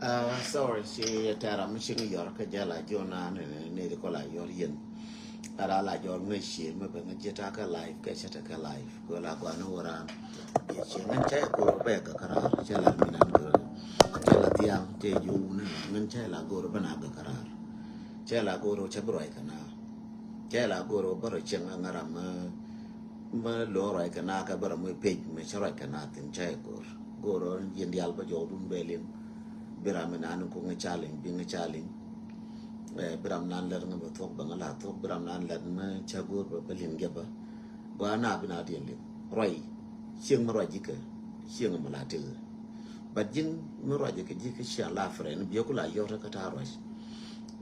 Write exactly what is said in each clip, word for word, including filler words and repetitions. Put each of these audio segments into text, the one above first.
Ah, sorry, ci tɛra mi cieŋ yɔr kä jɛ la jɔn na ni ni ni di kɔ la yɔr yen. Ara la jɔr ŋäc cie mi bɛ ŋäc jɛ ta kä live kɛ cɛ ta kä live kɛ la gɔn ni wä ran. Yɛ cie ŋän cɛ gor bɛ gɛ kä rar cɛ la mi nan gor. Cɛ la thiaŋ cɛ ju wuni ŋän cɛ la gor bɛ na gɛ kä rar. Cɛ la gor cɛ bi ruac kɛ na. Cɛ la gor bä rɔ cieŋ ŋä ram mi mi lo̱o̱ ruac kɛ na kɛ bä ram mi pec mi cɛ ruac kɛ na thin cɛ gor. Gor yin dial bä jɔw dun bɛ liŋ. Bi ram mi nan kuŋ ca liŋ bi ŋä ca liŋ. Eh, bi ram nan lɛt ŋä bä thuɔk bä ŋä la thuɔk bi ram nan lɛt mi cɛ gor bä bä liŋ jɛ bä. Gua na bi na diɛn liŋ ruac. Cieŋ mi ruac jikä cieŋ mi la tëk. But ji̱n mi ruac jikä jikä cia la friend bi ku la yɔt kä ta ruac.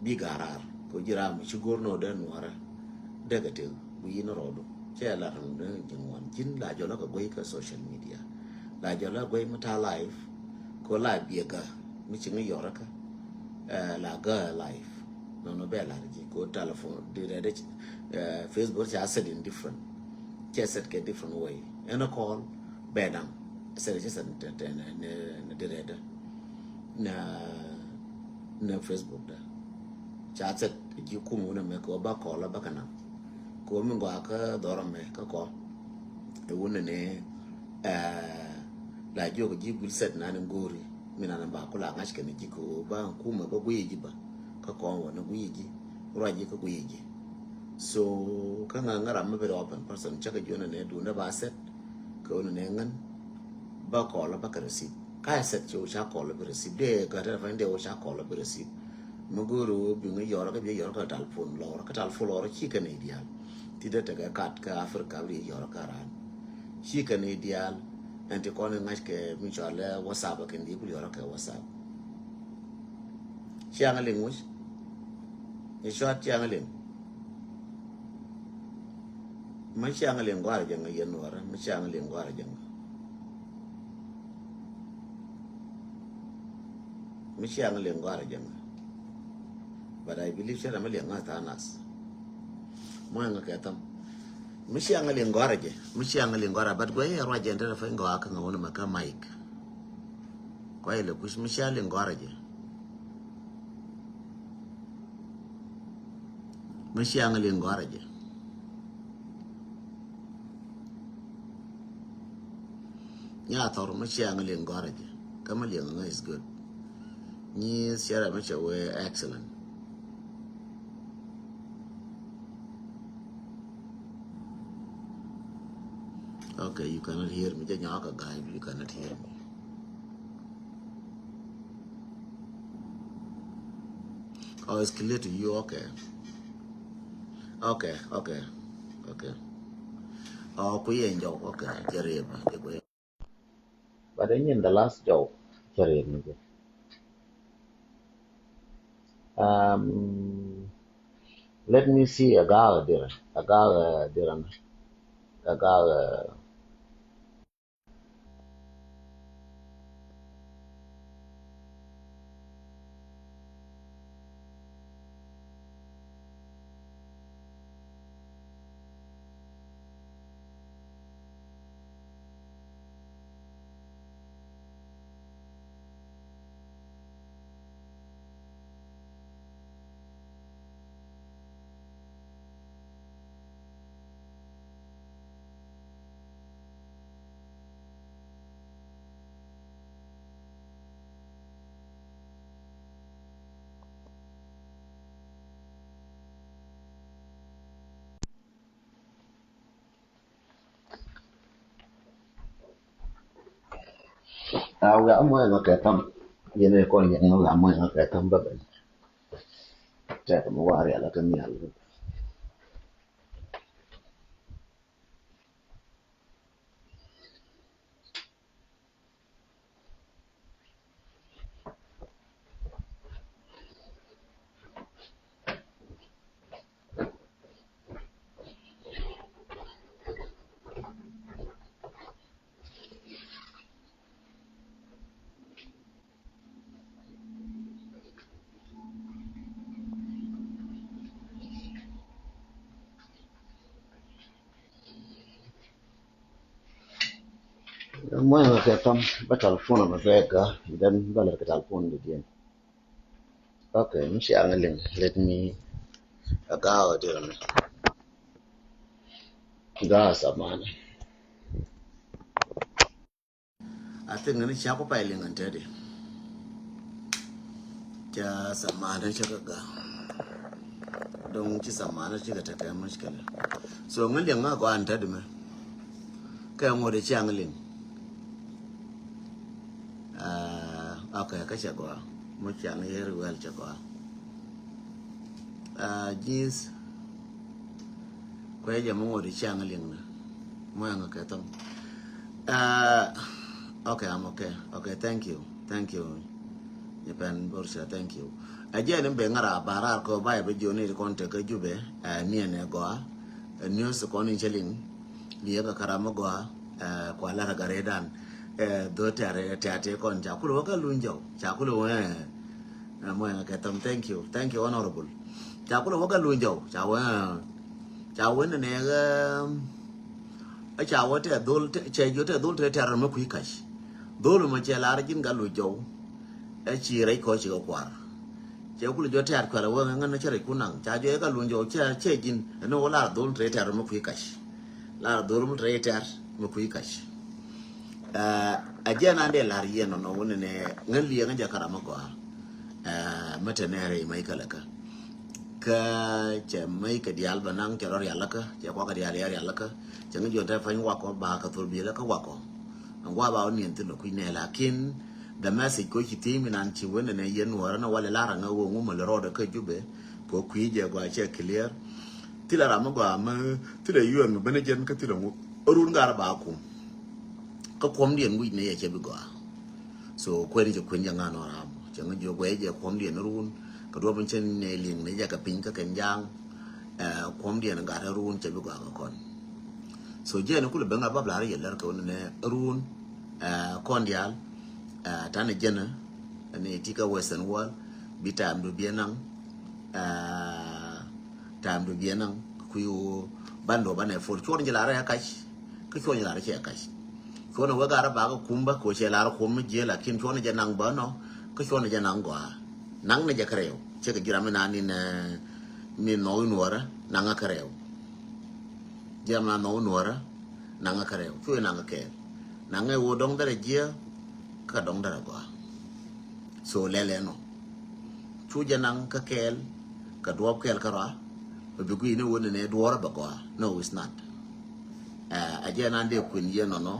Bi garar ko ji̱ ram mi ci gor no dee nuɔrä. Dee kɛ tëk bi yin rɔɔdu cɛ la ram dee ji̱n wan ji̱n la jɔlä kɛ guey kä social media. La jɔlä guey mi ta live. Ko la biɛ ga mi ci ŋä yɔrä kä. Eh, la ga live. Nɔnɔ bɛ la ji̱ ko telephone di rɛdɛ. Eh, Facebook ca set in different. Cɛ set kɛ different way. Ɛn a call bɛ daŋ. Set cɛ set ni ni ni di rɛdɛ. Na na Facebook da. Ca set ji̱ kum wunɛ mɛ kɛ wä ba call ba kɛ nam. Kɛ wä mi gɔaa kä dhɔrɔ mɛ kä kɔ. Ɛ wunɛ ni eh, la jiök ji̱ gul set na ni go̱o̱ri. Mi na ni ba kula ŋa̱c kɛ ni ji̱ kɛ wä ba kumɛ ba guiy ji̱ ba. Kä kɔn wä ni guiy ji̱ ruac ji̱ kä guiy ji̱. So kä ŋa ŋa ram mi very open person cä kɛ juɔnɛ ni duundɛ ba set. Kɛ wä ni ni ŋän ba kɔl ba kɛ receipt. Ka ɛ set ci wä ca kɔl bi receipt dee kä tɛ fany dee wä ca kɔl bi receipt. Mi go̱o̱ri wä bi ŋä yɔrɔ kä bi yɔrɔ kä tal phone lɔrɔ kä tal phone lɔrɔ ci kɛ ni dial. Ti dee tekɛ kat kä Africa bi yɔrɔ kä ran. Ci kɛ ni dial. Ɛn ti kɔn in ŋa̱c kɛ mi cɔal lɛ WhatsApp kɛ ni bi yɔrɔ kɛ WhatsApp. Ciaŋ liŋ wi̱c. Ni cuat ciaŋ liŋ. Mi ciaŋ liŋ gɔ̱a̱r jɛ ŋa yɛn nuɔrä mi ciaŋ liŋ gɔ̱a̱r jɛ ŋa. Mi ciaŋ liŋ gɔ̱a̱r jɛ ŋa. But I believe cɛ rɛ mi liŋ ŋa tha̱a̱ŋ nath. Mɔ̱ ɛŋa kɛ thäm. Mi ciaŋ liŋ gɔ̱a̱r jɛ mi ciaŋ liŋ gɔ̱a̱r but guɛ yɛ ruac jɛ ɛn te rɛ fäny gɔaa kä ŋa wun mɛ kä mic. Kuay lɛ kuc mi ciaŋ liŋ gɔ̱a̱r jɛ. Mi ciaŋ liŋ gɔ̱a̱r jɛ. Nya thor mi ciaŋ liŋ gɔ̱a̱r jɛ. Kä mi liŋ ŋa is good. Nyi ciɛrɛ mi cɛ wee excellent. Okay, you cannot hear me. Jɛ nyɔk a guy, you cannot hear me. Oh, it's clear to you. Okay. Okay, okay, okay. Oh, ku yɛn jɔw. Okay, jɛ rep. But then in the last jɔw, jɛ rep ni jɛ. Um, let me see a guy there. A guy there. A guy. A wiaa muɛŋä kɛ thäm. Yɛn ɛ kɔn yɛn ɛ wiaa muɛŋä kɛ thäm bä ben. Tɛk mi wa rial kä nhial. Muɛŋä kɛ thäm bä telephone mɛ fɛ kä, then bä lɛ kɛ telephone di diɛn. Okay, mi ciaŋ liŋ. Let me, a gaw a dir mi. Gaw a samana. I think ni cia ku pay liŋ an tedi. Ca samana ca ka gaw. Dong ci samana ci ka tɛkɛ mushkila. So ŋa liŋ ŋa gɔaa an tedi mɛ. Kɛ ŋot ciaŋ liŋ. Ah, okay, kä cɛ gɔaa. Mushkila ni yeri wel cɛ gɔaa. Ah, jeans. Kuɛ jɛ mi ŋot ciaŋ liŋ na. Mɔ yaŋ kɛ thom. Ah, okay, I'm okay. Okay, thank you. Thank you. Nyɛ pɛn Borsa, thank you. A jɛ ni bɛ ŋara ba rar kɔ ba yɛ bɛ jioni kɔn te kä Jubɛ. Ah, ni ɛn ɛ gɔaa. Ah, news kɔn in cɛ liŋ. Liɛ ka kara mi gɔaa. Ah, kua lar gare dan. Ah, dho tɛr tɛr te kɔn ca kulɛ wä ka luny jɔw. Ca kulɛ wä. Ah, mɔ yaŋ kɛ thom, thank you. Thank you, honorable. Ca kulɛ wä ka luny jɔw. Ca wä. Ca wä ni nɛ. Ɛ ca wä tɛ dhol tɛ cɛ jiö tɛ dhol tɛ tɛr mi kui̱ kac. Dhol mɔ cɛ lar ji̱n ka luny jɔw. Ɛ ci rɛc kɔ ci kɛ kuar. Cɛ kulɛ jiö tɛr kuɛl wä ŋä ŋä cɛ rɛc ku naŋ ca jiö ɛ ka luny jɔw cɛ cɛ ji̱n ɛn wä lar dhol tɛ tɛr mi kui̱ kac. Lar dhol mi tɛ tɛr mi kui̱ kac. Ɛ jɛ nan dee lar yɛn nɔnɔ wä ni nɛ ŋä liɛ ŋä jɛ karam mi gɔaa. Ɛ mi tɛ nɛ rɛy mac kɛ lɛ kä. Kä cɛ mec kɛ diaal bä naŋ cɛ rɔ rialikä cɛ kuakä diaal yɛ rialikä. Cɛ ŋä jiɔn te pany wakɔ ba kɛ thol bielä kä wakɔ. Ɛn gua ba wä niɛn thil kui̱ nɛ lakin the message ko ci thi̱i̱ mi nan ci wen nɛ yɛn nuɔrä nɛ walɛ lar aŋä wä ŋumä lɛ rɔɔdɛ kä Jubɛ. Kɛ kui̱ jɛ gua cɛ clear. Thilɛ ram mi gua mi thilɛ yuɛn mi ben jɛn kä thilɛ ŋu run gar ba kum. Kä kuɔm diɛn wi̱c nɛ yɛ cɛ bi gua. So kuɛn cɛ kuɛn jɛ ŋa nɔ ram cɛ ŋä jiɔ guɛ jɛ kuɔm diɛn run. Kɛ duɔp in cɛ nɛ liŋ nɛ jɛ kɛ piny kä kɛn jaŋ. Ɛ kuɔm diɛn gat run cɛ bi gua kɛ kɔn. So jɛ ni kulɛ ben a bab lar yɛ lɛr kɛ wun nɛ run. Ɛ kɔn dial. Ɛ tan jɛ ni ti kä Western world bi time du biɛ naŋ. Ɛ time du biɛ naŋ kui̱ wun ban du ban ɛ for cuɔn jɛ lar ɛ kac. Kä cuɔn jɛ lar cɛ kac. Cuɔn wä gar ba kä kum ba ko cɛ lar kum mi jiɛ lakin cuɔn jɛ naŋ ba nɔ. Kä cuɔn jɛ naŋ gɔaa. Naŋ ni jɛ kɛ rɛw cɛ kɛ jiram mi na ni nɛ mi nɔ in wä rɛ naŋ kɛ rɛw. Jiram na nɔ in wä rɛ naŋ kɛ rɛw cuɛ naŋ kɛ kɛɛl. Naŋ ɛ wä dɔŋ dɛrɛ jiɛ kä dɔŋ dɛrɛ gɔaa. So lɛlɛ nɔ. Cu jɛ naŋ kä kɛɛl kä duɔp kɛɛl kä rɔa. Bɛ bi gui̱n ni wä ni nɛ duɔrä bɛ gɔaa. No, it's not. Ɛ jɛ nan dee kui̱n yɛ nɔnɔ.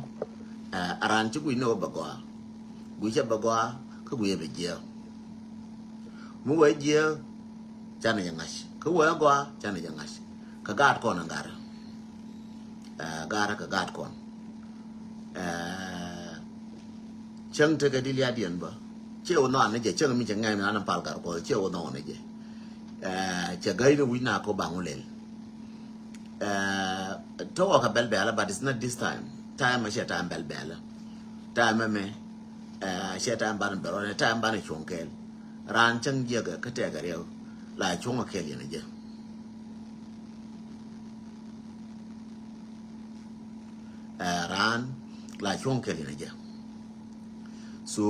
Ɛ ran ci gui̱n ni wä bɛ gɔaa. Gui̱ cɛ bɛ gɔaa kä gui̱ cɛ bɛ jiɛ. Mi wee jiääk canɛ jɛ ŋa̱c kä wee gɔaa canɛ jɛ ŋa̱c. Kä gaat kɔn in garä. Ɛ garä kä gaat kɔn. Ɛ cäŋ tekɛ di lia̱a̱diɛn bä. Ciɛ wä nhɔanɛ jɛ cäŋ mi cɛ ŋɛn an pal gat kuɔth ciɛ wä nhɔanɛ jɛ. Ɛ cɛ gäi ni wi̱c na kɔ baŋ wä lɛl. Ɛ tɔwɔ kɛ bɛl bɛlä but it's not this time. Time mɛ cɛ time bɛl bɛlä. Time mɛ mɛ ɛ cɛ time banɛ bɛl rɔ time banɛ cuɔ̱ŋ kɛɛl. Raan cäŋ jiäkɛ kä tɛkɛ riɛw la cuɔ̱ŋ a kɛl yɛn a jɛ. Ɛ raan la cuɔ̱ŋ kɛl yɛn a jɛ. So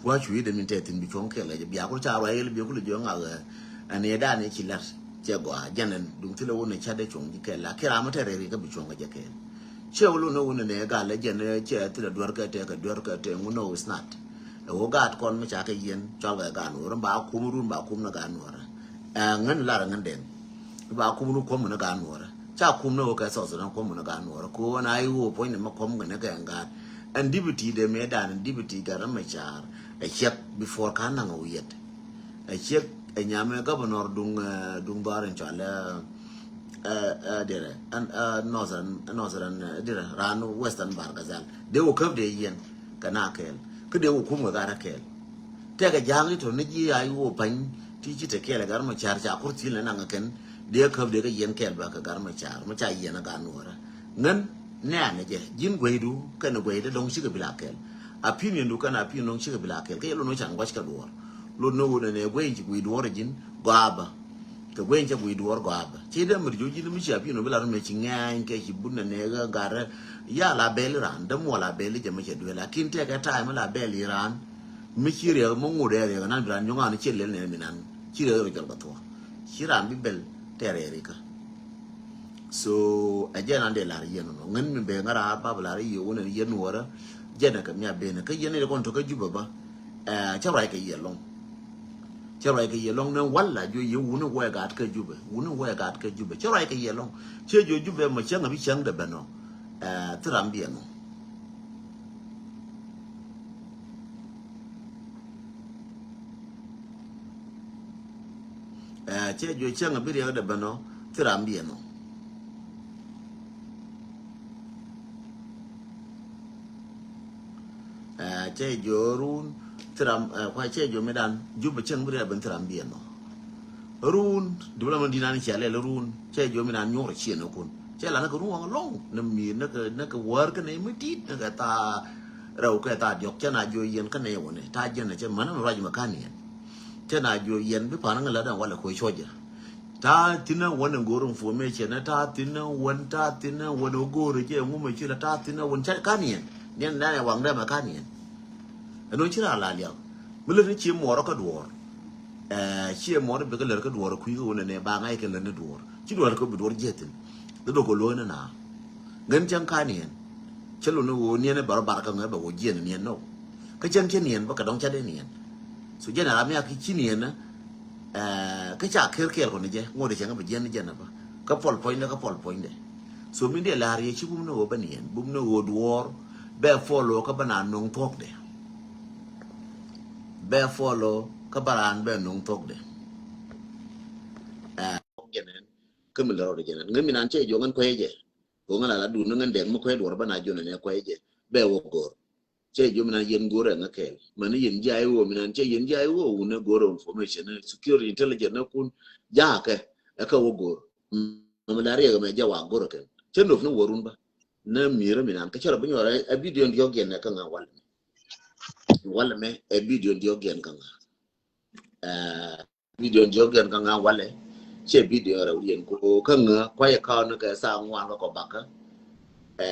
wa cui̱ dee min tɛ thin bi cuɔ̱ŋ kɛl a jɛ bia kul ca ruac yɛl bia kul jiɔ̱ŋ a ɣɛ. Ɛn yɛ dan yɛ ci lat cɛ gɔaa jɛn ɛn duŋ thilɛ wun ɛ ca dee cuɔ̱ŋ ji̱ kɛl la kiɛ ram mi tɛ rɛri kä bi cuɔ̱ŋ a jɛ kɛl. Cɛ wä lun ɛ wun ɛ nɛ gal ɛ jɛn ɛ cɛ thilɛ duer kɛ tɛ kɛ duer kɛ tɛ ŋun ɛ wi snat. Ɛ wä gaat kɔn mi ca kɛ yɛn cɔl kɛ gaat nuɔr ba kum run ba kum ni gaat nuɔr. Ɛ ŋän lar ŋän den ba kum run kuɔm ni gaat nuɔr. Ca kum ni wä kɛ thɔth ni kuɔm ni gaat nuɔr ko na i wä puɔ̱ny ni ma kuɔm kɛ ni kɛ gaat. Ɛn dipiti de me dan dipiti gat ni ma car ɛ ciɛk before ka naŋ wä yɛt. Ɛ ciɛk ɛ nyamɛ governor duŋ duŋ dhɔr in cɔal ɛ ɛ dirɛ ɛn ɛ northern northern ɛ dirɛ ran western Bahr el Ghazal. Dee wä käp dee yɛn kɛ na kɛɛl kä dee wä kum kɛ gat a kɛɛl. Tɛkɛ ja̱a̱ŋ i̱ tɔ̱ ni ji̱ a i̱ wä pa̱ny ti ci te kɛɛl ɛ gat mɔ ca̱r ca kur thil ni naŋ kɛn dee käp dee kɛ yɛn kɛɛl ba kɛ gat mɔ ca̱r mɔ ca yɛn a gat nuɔrä. Ŋän nɛ̈ɛ̈n ɛ jɛ ji̱n gueydu kɛn gueydu dɔ̱ŋ cikɛ bi la kɛɛl. Opinion du kɛn opinion dɔ̱ŋ cikɛ bi la kɛɛl kä yɛ lot ni can gua̱c kɛ duɔɔr. Lot ni wun ɛn ɛ guey ci guey duɔɔr ɛ ji̱n gɔaa bä. Kɛ guey cɛ guey duɔɔr gɔaa bä ci dee mɛr jiɔ ji̱n mi ci opinion dɔ̱ŋ bi la run mɛ ci ŋɛ̈ny kɛ ci bun ɛn ɛ ɣä gat rɛ. Ya la bɛl iran dee muɔ la bɛl ijɛ mɛ cɛ duel lakin tɛkɛ ta̱a̱ mi la bɛl iran. Mi ci riɛk mi ŋut ɛ riɛk nan bi ran nyɔŋ an ci lel nɛ mi nan. Ci riɛk rɔ jɔl kɛ thuɔ. Ci ran bi bɛl tɛr ɛ rikä. So ɛ jɛ nan dee lar yɛn nɔ. Ŋän mi bɛ ŋä rar ba bi lar yɛ wun ɛ yɛn nuɔrä. Jɛ nɛ kɛ mi a ben kä yɛn ɛ kɔn tɔ kä Jubɛ ba. Ɛ cɛ ruac kɛ yɛ lɔŋ. Cɛ ruac kɛ yɛ lɔŋ nɛ wala jiɔ yɛ wun ɛ wɛ gat kä Jubɛ. Wun ɛ wɛ gat kä Jubɛ. Cɛ ruac kɛ yɛ lɔŋ. Cɛ jiɔ Jubɛ mɔ cäŋ a bi cäŋ dɛ bɛ nɔ. Ɛ thi ram bi ɛ nɔ. Ɛ cɛ jiɔ cäŋ a bi riɛk dɛ bɛ nɔ thi ram bi ɛ nɔ. Ɛ cɛ jiɔ run thi ram ɛ kua cɛ jiɔ mi dan Jubɛ cäŋ bi riɛk dɛ bɛ nɔ thi ram bi ɛ nɔ. Run, dup la mɛ di̱t nan cɛ lɛl run, cɛ jiɔ mi nan nyuɔr ciɛ nɛ kun. Cɛ la nɛ kɛ run waŋ lɔŋ, nɛ mi nɛ kɛ nɛ kɛ wär kɛ nɛ mi tit nɛ kɛ tha rɛw kɛ tha diɔk cɛ na jiɔ yɛn kɛ nɛ wä nɛ. Tha jɛn nɛ cɛ mänä mi ruac mɛ kan yɛn. Cɛ na jiɔ yɛn bi pan ŋä la dan walɛ kɔ cuɔcɛ. Tha thinä wän ɛ go̱r information nɛ tha thinä wän tha thinä wän ɛ go̱r jɛ ŋumɛ ci la tha thinä wän cɛ kan yɛn. Niɛn dan ɛ waŋ dɛ mɛ kan yɛn. Ɛn wän ci ra la liak. Mi lät ni ci muɔrɔ kä duɔr. Ɛ ciɛ mɔt bikɛ lär kä duɔr kui̱ kɛ wunɛ nɛ ba ŋa̱c kɛ lär ni duɔr ci duɔr kɛ bi duɔr jiɛthin. Dee dok kɛ luɔ̱k ni na ŋän cäŋ ka niɛn. Cä lun ni ɣöö niɛn bɛ rɔ bar kä ŋäc bɛ wä jiɛn niɛn nɔ. Kä cäŋ cä niɛn bä kɛ dɔŋ cä dee niɛn. So jɛn a ram ya ki ci niɛn ɛ kä ca ker kɛɛl kɔn ni jɛ ŋot cäŋ bɛ jiɛn ni jɛn bä kä pɔl puɔ̱nydɛ kä pɔl puɔ̱nydɛ. So min dee la̱r yɛ ci bum ni ɣöö bä niɛn bum ni ɣöö duɔr bɛ follow kä bä na no̱ŋ thuɔ̱kdɛ. Bɛ follow kä bä raan bɛ no̱ŋ thuɔ̱kdɛ. Ɛ jɛnɛn kä mi lɛ rɔɔdɛ jɛnɛn ŋä mi nan cɛ jiɔ ŋän kuɛy jɛ. Kɛ ŋän la la dun ni ŋän dɛk mi kuɛy duɔr bä na jiɔ nɛ nɛ kuɛy jɛ bɛ wä go̱r. Cɛ jiɔ mi nan yɛn go̱r ɛ ŋä kɛɛl mɛn ni yɛn jiay wä mi nan cɛ yɛn jiay wä wun ɛ go̱r information ni security intelligence ni kun jaakɛ ɛ kɛ wä go̱r. Mɛ mi la riɛk mɛ jɛ wa go̱r ɛ kɛn cɛ nop ni wä run bä. Nä mi̱i̱rä mi nan kä cɛ rɔ bi nyuɔr ɛ video diɔk yɛn ɛ kä ŋä wal. Walɛ mɛ ɛ video diɔk yɛn kä ŋa. Ɛ video diɔk yɛn kä ŋa walɛ. Cɛ video rɛw yɛn ko kä ŋa kuayɛ kaw ni kɛ saa ŋuan kä kɔ bakä. Ɛ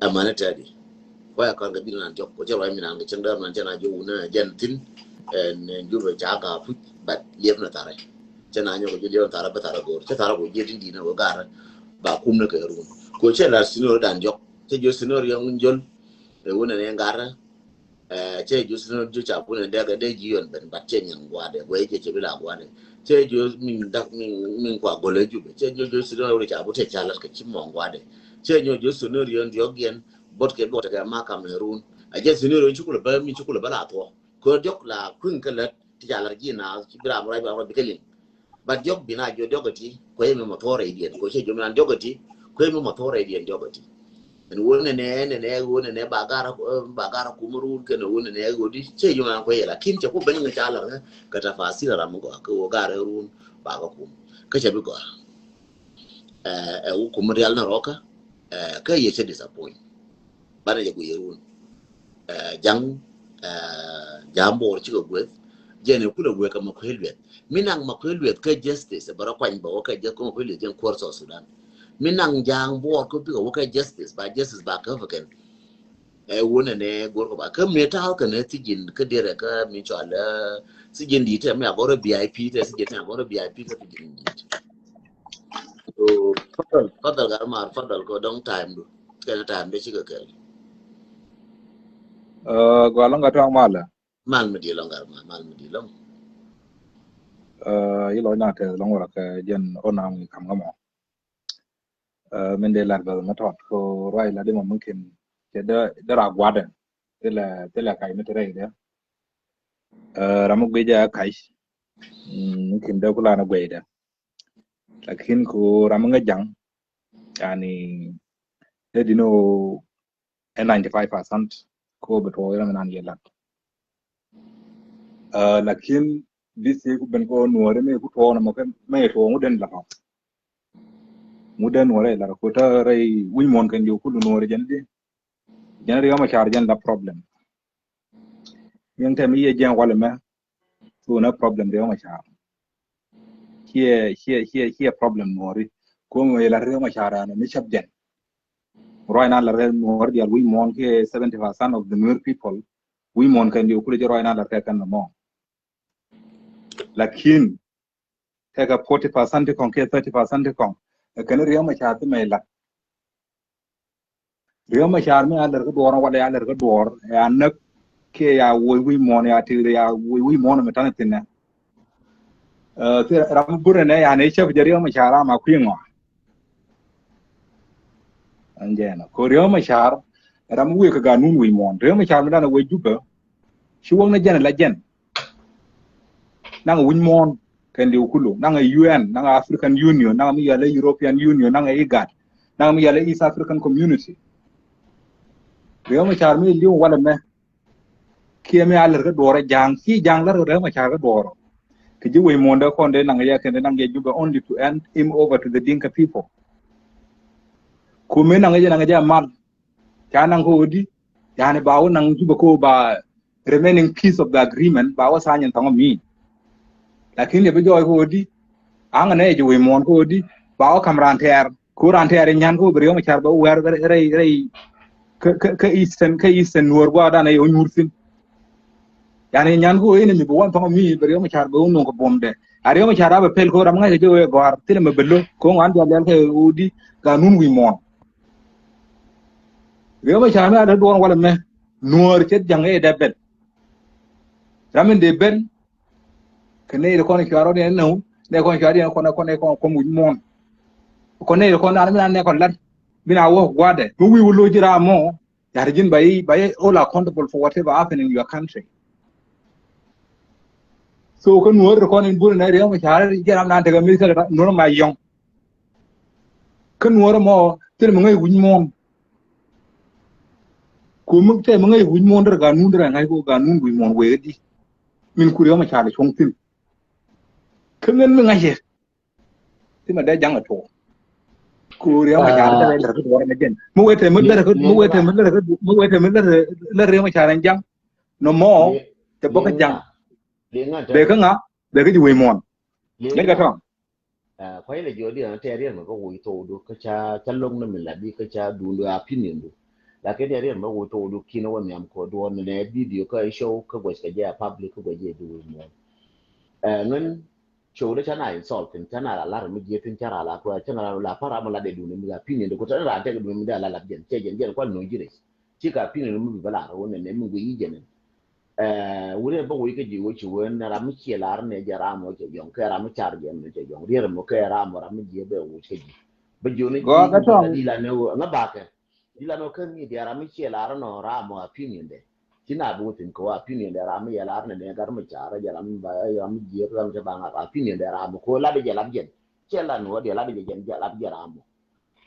ɛmani tɛdi kuayɛ kaw kɛ video nan diɔk ko cɛ ruac mi nan kɛ cɛŋ däär nan cɛ na jiɔ wunɛ jɛn thin. Ɛ nɛ jubɛ ca ka puc but liep ni tharɛ. Cɛ na nyɔk jiɔ liep ni tharɛ bä tharɛ go̱r cɛ tharɛ ko jiɛ din din ni wä garɛ. Ba kum ni kɛ run ko cɛ la scenario dan diɔk cɛ jiɔ scenario ŋun jol. Ɛ wunɛ ni garɛ. Ɛ cɛ jiɔ scenario jiɔ ca bunɛ dɛk ɛ dee jiɔ ben but cɛ nyin guadɛ guɛ cɛ cɛ bi la guadɛ. Cɛ jiɔ min dak min min kua gɔlɛ jubɛ cɛ jiɔ jiɔ scenario ca bu tɛ ca lat kɛ ci mɔŋ guadɛ. Cɛ jiɔ jiɔ scenario diɔk yɛn bot kɛ bot kɛ ma Cameroon. Ɛ jɛ scenario ci kulɛ bä min ci kulɛ bä la thuɔ. Kɛ diɔk la kuiŋ kɛ lät ti ca lat ji̱ na ci bi la mɛ ruac ba ruac bi kɛ liŋ. But diɔk bi na jiɔ diɔk ɛ ti kuɛ mi mɔ thuɔrɛ idiɛn ko cɛ jiɔ mi na diɔk ɛ ti kuɛ mi mɔ thuɔrɛ idiɛn diɔk ɛ ti. Ɛn wun nɛ nɛ nɛ nɛ wun nɛ nɛ ba gar ba gar kum run kɛn wun nɛ nɛ wun di cɛ yum an kuɛ yɛ lakin cɛ ku ben ŋa ca lar ŋa kɛ tafasil ram gɔ kɛ wun gar run ba ga kum kɛ cɛ bi gɔ. Ɛ ɛ wun kum rial na rɔka ɛ kɛ yɛ cɛ disappoint. Banɛ jɛ ku yɛ run. Ɛ jaŋ ɛ jaŋ bor cikɛ gueth. Jɛn ɛ kulɛ gueth kɛ ma kuɛ lueth mi naŋ ma kuɛ lueth kɛ justice bɛ rɔ kuany bɛ wä kɛ justice kɛ ma kuɛ lueth jɛn kuɔr South Sudan. Mi naŋ jaŋ buɔɔr kä bikɛ wä kɛ justice ba justice ba kä fɛ kɛn. Ɛ wun ɛnɛ go̱r kɛ ba kä mi ta̱a̱ kɛn ɛ thijin kä derɛ kä mi cɔal ɛ thijin di tɛ mi a gɔrɛ V I P tɛ thijin mi a gɔrɛ V I P kä thijin di. So fadal fadal gar mar fadal kɛ dɔŋ time du kɛn time de cikɛ kɛl. Ɛ gɔalɔŋ kɛ tɔŋ malɛ. Mal mi di lɔŋ gar mal mal mi di lɔŋ. Ɛ yi lɔŋ na tɛ lɔŋ wara kɛ jɛn ɔ na mi kam ŋa mɔ. Ɛ min dee lat bɛ mɛ tɔt ko ruay la di mɔ mungkin kɛ dee dee ra guadɛ. Thilɛ thilɛ kac mi ti rɛy dɛ. Ɛ ram mi guic ɛ kac. Mungkin dee kula na guic dɛ. Lakin ko ram mi ŋa jaŋ yani dee di no ɛ ninety five percent ko bi tuɔɔk ram mi nan yɛ lat. Ɛ lakin this year ku ben ko nuɔri mi ku tuɔɔk na mɔ kɛ mi tuɔɔk ŋu den lat ɔ. Ŋu den nuɔri lat ko ta rɛy wi̱c muɔn kɛn jiw kulu nuɔri jɛn di. Jɛn riɔm a car jɛn la problem. Yɛn tɛm i̱ yɛ jiɛn walɛ mɛ. Thunɛ problem riɔm a car. Ciɛ ciɛ ciɛ ciɛ problem nuɔri. Kuɔm wee la riɔm a car ɛn mi cäp jɛn. Ruac na la rɛ nuɔri dial wi̱c muɔn kiɛ seventy percent of the Nuer people. Wi̱i̱ muɔ̱ɔ̱n kɛn diw kulɛ jɛ rɔy na lɛr kɛ kɛn nɔmɔ. Lakin tekɛ forty percent ti kɔŋ kiɛ thirty percent ti kɔŋ. Ɛ kɛn Riek Machar ti mɛ lat. Riek Machar mi a lɛr kä duɔɔr walɛ a lɛr kä duɔɔr ɛ a näk kiɛ ya woc wi̱i̱ muɔ̱ɔ̱n ya ti̱i̱r ya woc wi̱i̱ muɔ̱ɔ̱n mi ta̱n thi̱n nɛ. Ɛ, thi ram burɛ nɛ yani cäp jɛ Riek Machar ama kui̱ ŋɔa. Ɛn jɛ nɔ ko Riek Machar ram wek kɛ ganun wi̱i̱ muɔ̱ɔ̱n Riek Machar mi dan wek Jubɛ. Ci wek ni jɛn la jɛn. Naŋ wi̱i̱ muɔ̱ɔ̱n kɛn diw kulu naŋ U N naŋ African Union naŋ mi yɛl European Union naŋ IGAD naŋ mi yɛl East African Community. Riek Machar mi liw walɛ mɛ. Kiɛ mi a lɛr kä duɔrɔ ja̱a̱ŋ ci ja̱a̱ŋ lɛr kä Riek Machar kä duɔrɔ. Kɛ ji̱ wec muɔ̱ɔ̱n dee kɔn dee naŋ yɛ kɛn dee naŋ yɛ Jubɛ only to hand him over to the Dinka people. Kumɛ naŋ yɛ naŋ yɛ mal. Ca naŋ kä ɣöö di yani ba wä naŋ Jubɛ kä ɣöö ba remaining piece of the agreement ba wä sign in thɔŋ mi. Lakin yɛ bi jɔɔc kä ɣöö di aŋ nɛ yɛ ji̱ wec muɔ̱ɔ̱n kä ɣöö di ba wä ka̱m raan tɛɛr. Ku raan tɛɛr in nyan ku bi Riek Machar bɛ wɛr rɛy rɛy kä kä kä Eastern kä Eastern Nuɔr guadan ɛ yɛ wä nyuur thin. Yani nyan ku in mi bi wan thɔŋ mi bi Riek Machar bɛ wä nuŋ kɛ buɔmdɛ. A Riek Machar a bɛ pel ku ram ŋa̱c kɛ jɛ wee gɔ̱a̱r thin mɛ bɛ lo̱ ku ŋuan dial dial kɛ wudi ganun wi̱i̱ muɔ̱ɔ̱n. Riek Machar mi a dee duɔn walɛ mɛ Nuɔr cɛ jaŋ ɛ dee bɛl. Ram in dee bɛl kɛ nɛy ti kɔn cuarɔ ni ɛn nɛw nɛ kɔn cuarɔ ni kɔn kɔn kɔn kɔn wi̱i̱ muɔ̱ɔ̱n. Kɔn nɛy ti kɔn an mi an nɛ kɔn lat bi na wä gua̱dɛ mi wi̱i̱ wä lo̱c ji̱ ram mɔ. Yar ji̱n ba yi ba yi all accountable for whatever happen in your country. So kä Nuɔr ti kɔn in buri nɛ Riek Machar ji̱ ram nan tekɛ mi kä Nuɔr ma yɔŋ. Kä Nuɔr mɔ thil mi ŋäc wi̱i̱ muɔ̱ɔ̱n. Ku mi tɛ mi ŋäc wi̱i̱ muɔ̱ɔ̱n dɛr ganun dɛr ŋa̱c ko ganun wi̱i̱ muɔ̱ɔ̱n wee di. Min ku Riek Machar cuɔ̱ŋ thil. Kä ŋän mi ŋa̱c yɛ. Ti mɛ dee jaŋ a tuɔɔk. Ku Riek Machar dee lɛr kä duɔr mɛ jɛn. Mi wee tɛ mi lɛr kä mi wee tɛ mi lɛr kä mi wee tɛ mi lɛr lɛr Riek Machar ɛn jaŋ. Nɔ mɔ tɛ bä kä jaŋ. Bɛ kä ŋa bɛ kä ji̱ wee muɔ̱ɔ̱n. Ŋäc kɛ tɔŋ. Kuay lɛ jiɔ di an tɛ riɛn mɛ bä woc thok du kä ca ca loŋ ni mi la di kä ca dun du opinion du. Lakin tɛ riɛn mɛ woc thok du kin wä nhiam kɔ duɔn ni nɛ video kä show kä guɛc kɛ jɛ a public kä guɛc jɛ du wec mɔ. Ŋän show de ca na insult thin ca na la lar mi jiɛ thin ca ra la kua ca na la para mɛ la de dun mi opinion de ko ta na ra tɛ dun mi da la la jɛn cɛ jɛn jɛn kual no jire. Ci ka opinion mi bi bä lar wä nɛ nɛ mi guic yi jɛn. Wurɛ bä wec kä ji̱ wä ci wen ram mi ciɛ lar nɛ jɛ ram wä cɛ jɔŋ kɛ ram mi car jɛ mi cɛ jɔŋ rier mɔ kɛ ram wä ram mi jiɛ bɛ wec kä ji̱. Bä jiɔ ni ji̱ di la nɛ wä ŋä bakɛ di la nɛ wä kä mi diɛ ram mi ciɛ lar nɔ ram wä opinion dɛ. Ci na bi wä thin kɛ wä opinion dɛ ram mi yɛ lar nɛ nɛ gar mi car jɛ ram mi ba ram mi jiɛ ram cɛ ba ŋa opinion dɛ ram ko lat jɛ lat jɛn. Cɛ lat ni wä diɛ lat jɛ jɛn jɛ lat jɛ ram wä.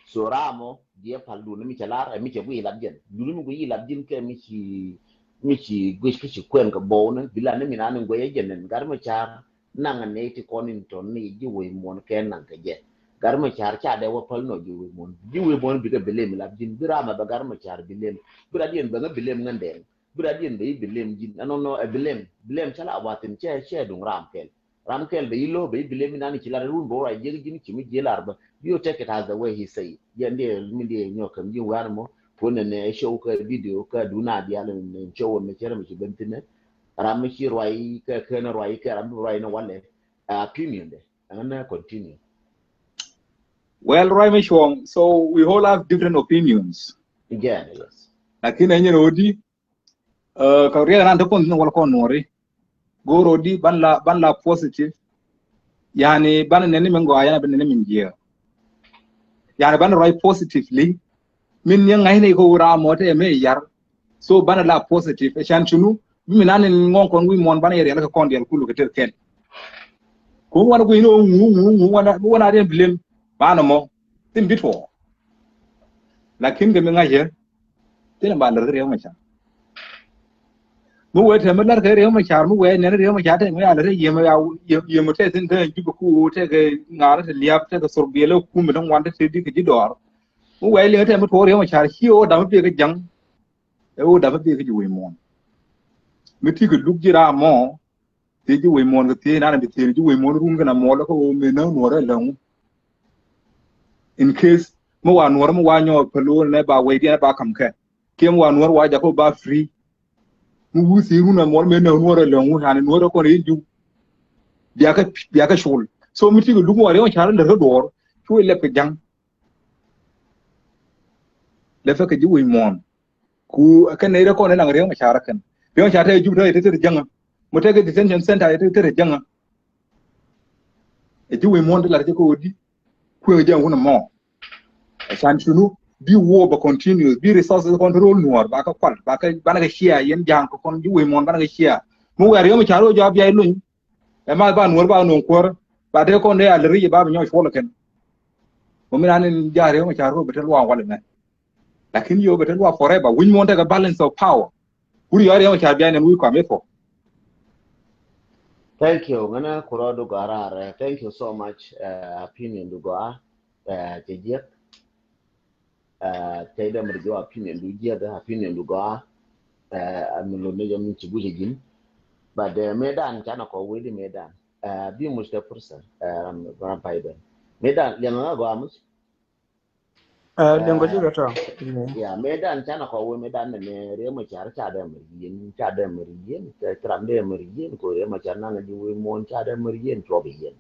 So ram ɔ diɛ pal duni mi cɛ lar ɛ mi cɛ gui lat jɛn duni mi gui lat jin kɛ mi ci mi ci gui ki ci kuɛn kɛ bɔw ni bi lat ni mi na ni gui jɛn ni gar mi car naŋ ni ti kɔn in tɔn ni ji wei muɔn kɛ naŋ kɛ jɛ gar mi car ca dɛ wä pal nɔ ji wei muɔn ji wei muɔn bi kɛ bi lem lat jin bi ram ɛ bɛ gar mi car bi lem bi rat yɛn bɛ ŋä bi lem ŋä ndɛŋ. Bi rat yɛn bɛ yi bi lem jin ɛnɔnɔ ɛ bi lem bi lem ca la wathin cɛ cɛ duŋ ram kɛl. Ram kɛl bɛ yi lo̱o̱ bɛ yi bi lem inan i̱ ci lar run bɛ wä ruac jiäk ji̱n ci mi jiël ar bä. You take it as the way he say it. Jɛn diɛ mi diɛ nyɔk käm ji̱n wɛ̈n mɔ. Puɔ̱n nɛ nɛ show kä video kä duna dial nɛ show mi cɛ rɛ mi ci ben thinɛ. Ram mi ci ruac kä kɛn ruac kä ram mi ruac ni walɛ. Opinion de. Ɛŋä nɛ continue. Well, ruac mi cuɔ̱ŋ. So we all have different opinions. Jɛn, yes. Lakin ɛnyɛ rodi. Kɛ riɛk nan te kɔn thi̱n wal kɔn nuɔri. Go̱o̱r rodi ban la ban la positive. Yani ban nɛni min gɔaa yani ban nɛni min jiɛ. Yani ban rɔy positively. Min yɛ ŋa̱cni ko wura mɔ te mi yar. So ban la positive. Ɛ can cunu bi min nan in ŋɔŋ kɔn wi̱i̱ muɔn ban yɛ riɛl kɛ kɔn diɛl kulu kɛ ter kɛn. Kun wan ku ino ŋu ŋu ŋu wan wan a riɛn bilim. Ban mɔ. Thin bit wɔ. Lakin kɛ mi ŋa̱cɛ. Thin ba lär kɛ Riek Machar. Mi wee te mi lär kɛ Riek Machar mi wee nɛn Riek Machar te mi ya lär yiem ya yiem te thin te ji̱ bɛ ku te kɛ ŋa̱r te liap te kɛ thor biɛl kum mi te ŋuan te te di kɛ ji̱ dɔɔr. Mi wee liŋ te mi tuɔɔk Riek Machar ci o dam bi kɛ jaŋ. Ɛ o dam bi kɛ ji̱ wee muɔn. Mi ti kɛ luk ji̱ ram mɔ. Thiec ji̱ wec muɔ̱ɔ̱n kɛ thiec nan bi thiec ji̱ wec muɔ̱ɔ̱n run kɛn a muɔ̱ɔ̱l kä ɣöö mëë näk nuɔ̱ɔ̱r ɛ läŋ. In case mi wa nuɔ̱ɔ̱r mi wa nyɔɔk päl ɣöö nɛ ba wecdiɛn ba ka̱m kɛ kiɛ mi wa nuɔ̱ɔ̱r wa jakä ba free. Mi wi̱i̱ thi̱i̱r wun a muɔr mëë nɛ nuɔr a lɛŋ wun, yani nuɔr a kɔn in jiw. Biakä, biakä col. So mi ti kɛ luk ŋuɔr yɔŋ car lɛ kä duɔr. Cu ilɛ kɛ jaŋ. Lɛ fɛ kɛ ji̱ wec muɔn. Ku kɛn nɛy rɛ kɔn in naŋ Riek Machar kɛn. Riek Machar tɛ jiw tɛ tɛ tɛ jaŋa. Mɔ tɛ kɛ detention center tɛ tɛ jaŋa. Ɛ ji̱ wec muɔn ti lar jɛ kɛ wä di. Kueŋ jɛ wun mɔ. Ɛcan cunu bi war bɛ continue, bi resources control nuɔr ba kä kual ba kä banɛ kɛ share yɛn ja̱a̱ŋ kɛ kɔn ji̱ wec muɔn banɛ kɛ share. Mi wɛr yɔm car wä jɔa bia iluny. Ɛ ma ba nuɔr ba nuɔr kuɔr ba dee kɔn dee a lɛ ri ba bi nyɔk cuɔl kɛn. Mɔ mi nan in ja̱a̱r yɔm car wä bɛ te luaŋ walɛ mɛ. Lakin yɔ bɛ te luaŋ forever. Wi̱ny muɔn tekɛ balance of power. Wuri yɔr yɔm car bia nɛn wi̱i̱ kɔam i̱ fɔ. Thank you. Ŋänä kurɔ du gɔaa raar. Thank you so much. Uh, opinion du gɔaa. Uh, cɛ jiɛk. Uh, cɛ dɛ mɛr jɔ opinion du jiɛk, opinion du gɔaa. Uh, ami lon ni jɛ mi ci gucɛ ji̱n. But uh, mëë dan canɛ kɔ wee di mëë dan. Uh, bi muc kɛ pursa. Uh, ram ram pay ben. Mëë dan liɛŋ ŋä gɔaa muc. Ɛ, liŋ kɔ ji̱ kɛ tɔ̱. Ya, mëë dan canɛ kɔ wee mëë dan nɛ nɛ Riek Machar ca dee mɛr yien, ca dee mɛr yien, ca ram dee mɛr yien, ko Riek Machar naŋ ji̱ wee muɔn ca dee mɛr yien, cuɔp yien.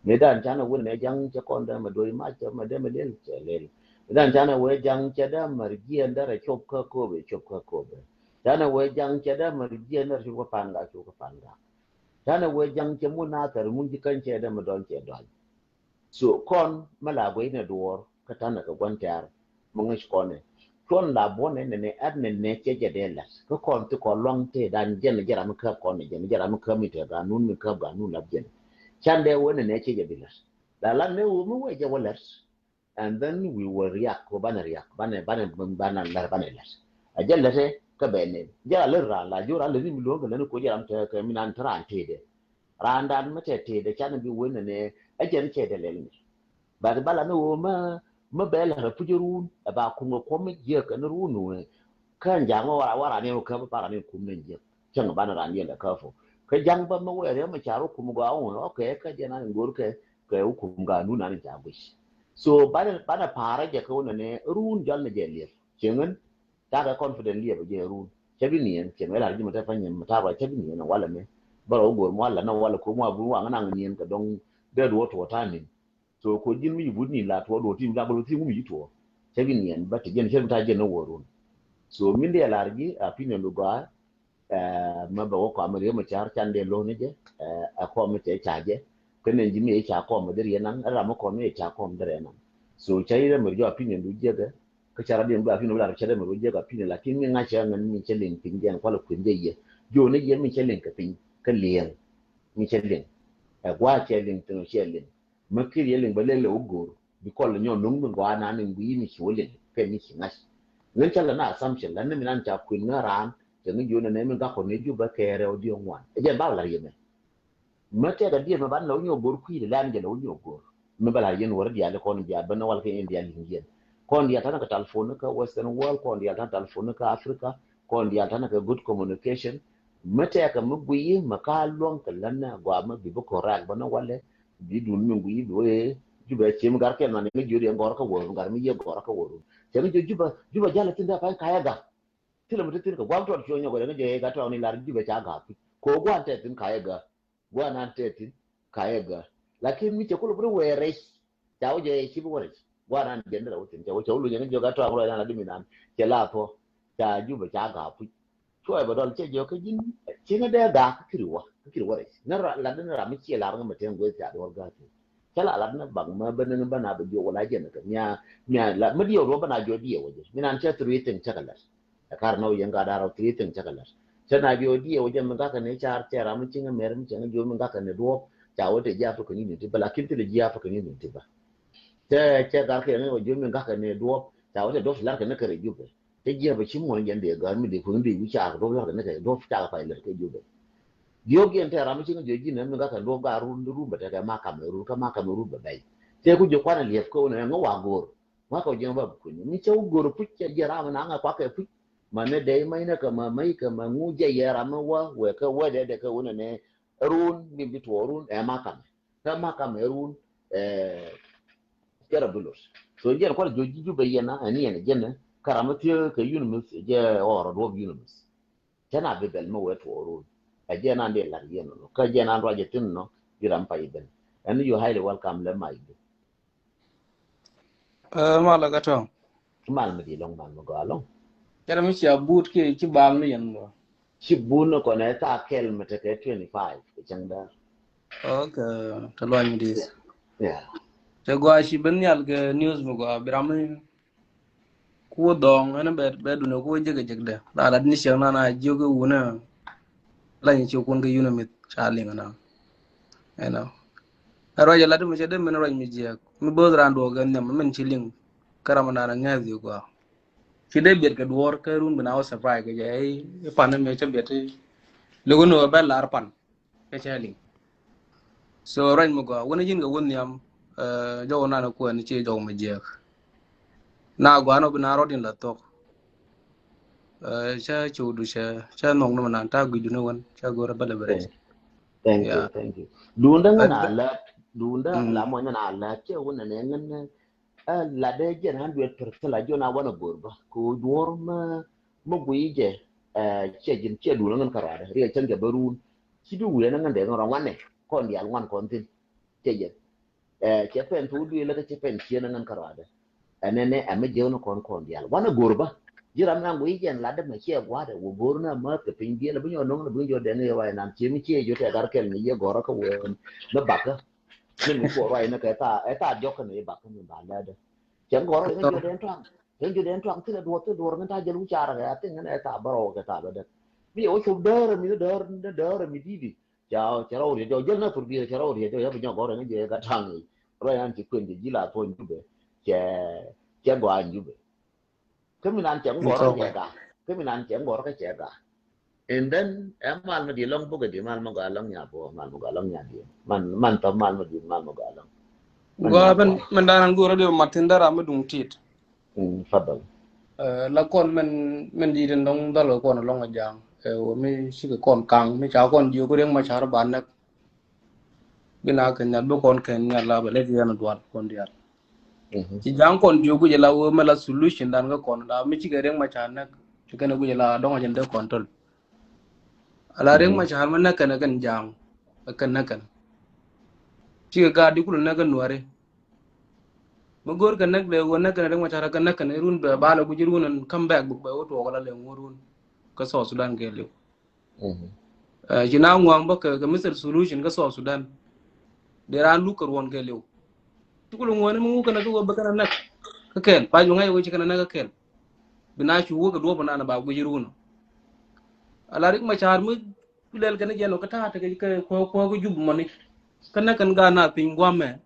Mëë dan canɛ wee nɛ jaŋ cɛ kɔn dee mɛ do̱i mac cɛ mɛ dee mɛ lel cɛ lel. Mëë dan canɛ wee jaŋ cɛ dee mɛr yien dee rɛ cop kä kobe, cop kä kobe. Canɛ wee jaŋ cɛ dee mɛr yien dee rɛ cop kä pan gak, cop kä pan gak. Canɛ wee jaŋ cɛ mun na thɛr mun ji̱ kɛn cɛ dee mɛ dɔn cɛ dɔn. So kɔn mi la guɛy ni duɔɔr kä tanɛ kɛ gua̱n tɛ̈r mi ŋäc kɔn ni. Cuɔn la buɔ̱n ni ni ɛn ni ni cɛ jɛ dee lɛt kä kɔn ti kɔn luaŋ tëë dan jɛn jɛ ram mi käp kɔn ni jɛn jɛ ram mi käp mi te ganun mi käp ganun lap jɛn. Can dee wee ni ni cɛ jɛ bi lɛt. La la ni wee mi wee jɛ wä lɛt. And then we will react ko banɛ react banɛ banɛ banɛ lɛt banɛ lɛt. A jɛ lɛt ɛ kä bɛ ni jɛ la lɛt ran la jor a lɛt ni mi luɔ̱ŋ kɛ lɛt ni ko jɛ ram te kɛ mi nan te ran tëë dee. Raandan mi tɛt tëëdɛ canɛ bi wen nɛ ɛ jɛn cɛ dɛ lɛl mi. But bala ni woo mi mi bɛ lɛ rɛ puc ruun ɛ ba kum kɛ kuɔm mi jiɛk ɛn ruun ni wee. Kä ɛn ja̱a̱ŋ wä wara ni wä käp para ni kum ni jiɛk cäŋ ban ran yɛn lɛ käp fo. Kä ja̱ŋ bä mi wɛɛr yɛ mi car wä kum gɔaa wä okay kä jɛn an go̱r kɛ kɛ wä kum gaa nun an ca guic. So banɛ banɛ paarä jɛ kä wä nɛ ni ruun jɔl ni jɛ liɛp cieŋ ɛn. Cakɛ confident liɛp jɛ run cɛ bi niɛn cɛ mɛ lar ji̱ mɛ tɛ panyɛ mɛ tar wa cɛ bi niɛn walɛ mɛ. Bärɛ wä go̱o̱r mɔ walɛ na walɛ ko̱ mɔ a bun waŋ naŋ niɛn kɛ dɔŋ dee duɔ tuɔ ta̱a̱ ni̱n. So ko̱ ji̱n mi yi but ni la tuɔ duɔ tim la bä lo tim mi yi tuɔ. Cɛ bi niɛn bä ti jɛn cɛ bi ta̱a̱ jɛn ni wä run. So min dee lar ji̱ a piniɛn du gɔaa. Mɛ bɛ wä kɔam mi riee mɛ car can dee lo̱n ni jɛ. A kɔam mi cɛ ca jɛ kä nɛn ji̱ mi ca kɔam mi dee riee naŋ ram mi kɔam mi ca kɔam dee riee naŋ. So ca yi rɛ mi riee a piniɛn du jiɛkɛ. Kä ca rɔ diɛn bä a piny lar cɛ dee mɛ rɔ jiɛk a piny lakin mi ŋa̱c cɛ ŋän mi cɛ liŋ piny jɛn kualɛ kui̱n jɛ yɛ. Jiɔ ni yɛ mi cɛ liŋ kɛ piny kä liɛŋ mi cɛ liŋ. Ɛ gua̱a̱ cɛ liŋ thi̱n cɛ liŋ mɛ kir yɛ liŋ bä lɛl lɛ wä go̱o̱r bi kɔl nyɔ nuŋ mi gɔaa nan in gui mi ci wä liŋ kɛ mi ci ŋa̱c. Ŋän cä lɛ na assumption lɛ ni mi nan ca kui̱n ŋä raan cɛ ŋä jiɔ ni nɛ mi gakɔ ni jiɔ bä kɛɛrɛ wä diɔ ŋuan ɛ jɛn bä lar yɛ mɛ. Mɛ tɛk a diɛ mɛ ban lɛ wä nyɔk go̱r kui̱ lɛ lan jɛ lɛ wä nyɔk go̱r. Mɛ bɛ la yɛn wä rɛ diaal kɔn diaal bɛ nɛ wal kɛ India liŋ yɛn. Kɔn diaal tanɛ kɛ telephone kä Western world, kɔn diaal tanɛ telephone kä Africa, kɔn diaal tanɛ kɛ good communication. Mɛ tɛk a mɛ gui mɛ ka luɔŋ kɛ lɛn nɛ gɔaa mɛ bi bi correct bɛ nɛ walɛ bi dun mi gui bi wee. Jubɛ ciem gar kɛl man ni jiöt yɛn gɔr kä wä gar mi yɛ gɔr kä wä. Cɛ mi jɛ jubɛ jubɛ jalɛ tin da pan kayɛ ga. Thilɛ mi ti thin kɛ guam tɔt cuɔ nyɔk wɛlɛ ni jɛ yɛ ga tɔk ni lar jubɛ ca ga. Ko guam tɛ thin kayɛ ga. Gua̱a̱r nan tɛth thi̱n ka yɛ gäär. Lakin mi cɛ kulɛ bi wee rɛc ca wä jɛ ci bi wä rɛc. Gua̱a̱r nan jɛn dɛ rɛ wä thi̱n cɛ wä cɛ wä lunyɛ ni jiök a tɔ̱a̱ŋ rɔ nan a dimi nan cɛ la thuɔ ca Jubɛ ca ga̱a̱ puc. Cuɔy bɛ dɔl cɛ jiök kä ji̱n ci ŋä dee ga̱a̱ kä kiri wä kä kiri wä rɛc. Ŋä lat ni ram mi ciɛ lar ŋä mɛ tɛŋ gueth ca duɔl ga̱a̱ thi̱n. Cɛ la lat ni baŋ mɛ ben ni ben a bɛ jiök wä la jɛn kɛ mia mia la mi diɛw duɔl ben a jiök diɛw wä jɛ mi nan cɛ three thing cɛ kɛ lat. Ɛ kar nɔ yɛn gat arɔ three thing cakɛ lat. Cɛ na jiɔ diɛ wä jɛ mi gakɛ ni car cɛ ram mi ciŋ mɛr mi cɛ ni jiɔ mi gakɛ ni duɔp ca wä tɛ jiɛ African Union ti bä lakin ti lɛ jiɛ African Union ti bä. Cɛ cɛ gar kɛ ni wä jiɔ mi gakɛ ni duɔp ca wä tɛ duɔp ti lar kɛ ni kɛ rɛ Jubɛ. Cɛ jiɛ bɛ ci muɔn jɛn dee gar mi dee kuŋ dee wi̱c car duɔp lar kɛ ni kɛ duɔp ca kɛ pay lɛr kɛ Jubɛ. Jiɔ giɛn tɛ ram mi ciŋ jiɔ ji̱n mi gakɛ duɔp gar run run bɛ tɛ kɛ ma kam run kä ma kam run bɛ bɛy. Cɛ ku jiɔ kuanɛ liɛp kä wä ni ŋä wa go̱o̱r. Ŋuakä ji̱n ba bi kui̱ni mi cä wä go̱r puc cɛ jiɛ ram na ŋa kuakɛ puc. Ma ni dɛy mac ni kɛ ma mac kɛ ma ŋu jɛ yɛ ram mi wä wɛ kɛ wä dɛ dɛ kɛ wä nɛ nɛ run mi bi tuɔɔk run ɛ ma kamɛ kɛ ma kamɛ run. Ɛ kɛ rɔ bi lot. So jiɛn kual jiɔ ji̱ Jubɛ yɛn na ɛn yɛn jiɛn kä ram mi thiee kɛ Unimith jɛ ɔɔr duɔp Unimith. Cä na bi bɛl mi wee tuɔɔrun. Ɛ jɛ nan dee lar yɛn nɔ. Kä jɛ nan ruac ɛ thin nɔ. Bi ram pay ben. Ɛn you highly welcome lɛ mac bi. Ɛ mal ɛ kä tɔ̱. Mal mi di lɔŋ, mal mi gɔaa lɔŋ. Cɛ rɛ mi cia but ki ci baaŋ ni yɛn gɔaa. Ci but ni kɔn ɛ thaa kɛl mi tekɛ twenty five kɛ cäŋ däär. Ok. Te luany mi di̱i̱t. Te gɔaa ci ben nhial kɛ news mi gɔaa bi ram mi ku wä dhɔŋ ɛn bɛ bɛ duni ku wä jek jek dɛ la lat ni ciɛŋ na na jiök i̱ wunä. Lany ci kun kɛ yunä mith ca liŋ na. Ɛnɔ. Ɛ ruac ɛ lat mi cɛ dee min ruac mi jiɛk mi bo̱o̱th raan duɔk kɛ nhiam min ci liŋ. Kä ram mi naan ɛ ŋäth yi gɔaa. Ci dee biɛt kɛ duɔɔr kä run bi na wä surprise kɛ jɛ i̱ pan mi cä biɛt i̱. Lo̱k ni wä bɛ lar pan. Kä cä liŋ. So ruac mi gɔaa wun ji̱n kɛ wun nhiam. Jɔw nan kuɛn ci jɔw mi jiɛk. Na gɔaa nɔ bi na rɔt in la thok. Cä cukdu cä cä nhɔk ni mi nan ta guidu ni wun cä go̱r a bäl a bɛ rɛc. Thank you, thank you. Duundä ŋän a lät, duundä la mɔny ŋän a lät cɛ wun nɛ ŋän. Ɛ lat dee jɛn hundred percent la jiɔn a wanɛ go̱r bä kɛ ɣöö duɔ̱ɔ̱r mä mä guiy jɛ. Ɛ ciɛ ji̱n ciɛ duun ɛ ŋän kärɔadɛ riɛk cäŋ jɛ bä ruun. Ci bi wi̱i̱ ɛn ɛ ŋän dee ŋän rɔ ŋuanɛ kɔn diaal ŋuan kɔn thi̱n. Ciɛ jɛn ɛ ciɛ pɛn thok duëël kä ciɛ pɛn ciën ɛ ŋän kärɔadɛ. Ɛn ɛn ɛ ɛmɛ jiɛk ni kɔn kɔn diaal wanɛ go̱r bä. Ji̱ ram na guiy jɛn latdä mɛ ciɛ gua̱a̱dɛ wä go̱r na määth kɛ piny diɛl ɛ bi nyɔ no̱ŋ ni bi nyɔ dɛŋ ɛ wa̱i̱ nan cië mi ciɛ ji̱ tɛk ar kɛl mi yiɛ gɔ̱rä kä wee ni bakä. Ni mi kuɔ ruac ni kɛ tha ɛ tha diɔk kɛ ni bak kɛ ni ba lɛdɛ. Cɛ gɔrɔ in jɔ den tuaŋ in jɔ den tuaŋ thin ɛ duɔth thin duɔr ŋin ta jɛl wicar kɛ a thin ŋin ɛ tha bärɔw kɛ tha bä dɛk. Mi yɛ wä cop däär mi ni däär ni däär mi di̱i̱di. Ca cɛ rɔw riet jɔ jɛl na thur bier cɛ rɔw riet jɔ yɛ bi nyɔ gɔrɔ in jɛ ka taŋ i̱ ruac an ci kuen jɛ ji̱ la thuɔ̱ny jubɛ. Cɛ cɛ gɔaa jubɛ. Kä mi nan cɛ ŋuɔr kä cɛ ga. Kä mi nan cɛ ŋuɔr kä cɛ ga. And then ɛ mal mi di lɔŋ bukɛ di mal mi gɔaa lɔŋ nya buɔ mal mi gɔaa lɔŋ nya di man man tɔ mal mi di mal mi gɔaa lɔŋ. Gɔaa ben men dan an gurɛ di matin dara mi duŋ tit. Fadal. La kɔn men men di den dɔŋ dal kɔn lɔŋ a jaŋ. Ɛ wä mi cikɛ kɔn kaŋ mi ca kɔn jiök riɛŋ ma car ba nɛk. Bi na kɛ nhial bi kɔn kɛ nhial la bɛ lɛ ti yɛn dual kɔn dial. Ci ja̱a̱ŋ kɔn jiök guic la wee mɛ la solution dan kä kɔn la mi cikɛ riɛk ma ca nɛk. Ci kɛn guic la dɔŋ a jɛn dee kɔn tol. Ala riɛk ma ca mɛ nɛk kɛn kɛn ja̱a̱ŋ kɛn nɛk kɛn. Cikɛ gaat di kul nɛk kɛn nuäri. Mi go̱o̱r kɛ nɛk dee wee nɛk kɛn riɛk ma ca kɛn nɛk kɛn run bɛ bal guic run ɛn come back buk bɛ wä tuɔɔk la lɛ ŋuɔ̱t run. Kä South Sudan kɛ liw. Ci na ŋuaŋ bä kɛ kɛ missile solution kä South Sudan. Dee raan luk kɛ ruɔn kɛ liw. Cukul ŋuɔni mi ŋuk kɛnɛ kä wä bä kɛnɛ näk kä kɛl pac bi ŋa̱c wä ci kɛnɛ näk kä kɛl. Bi na cu wä kɛ duɔp bi naan ba guic run. Ala rik ma ca̱a̱r mi lɛl kɛnɛ jɛn wä kä ta̱a̱ tekɛ kɛ kuäär kuäär kä jup mɔni. Kä näk kɛn gaat naath piny gua̱mɛ.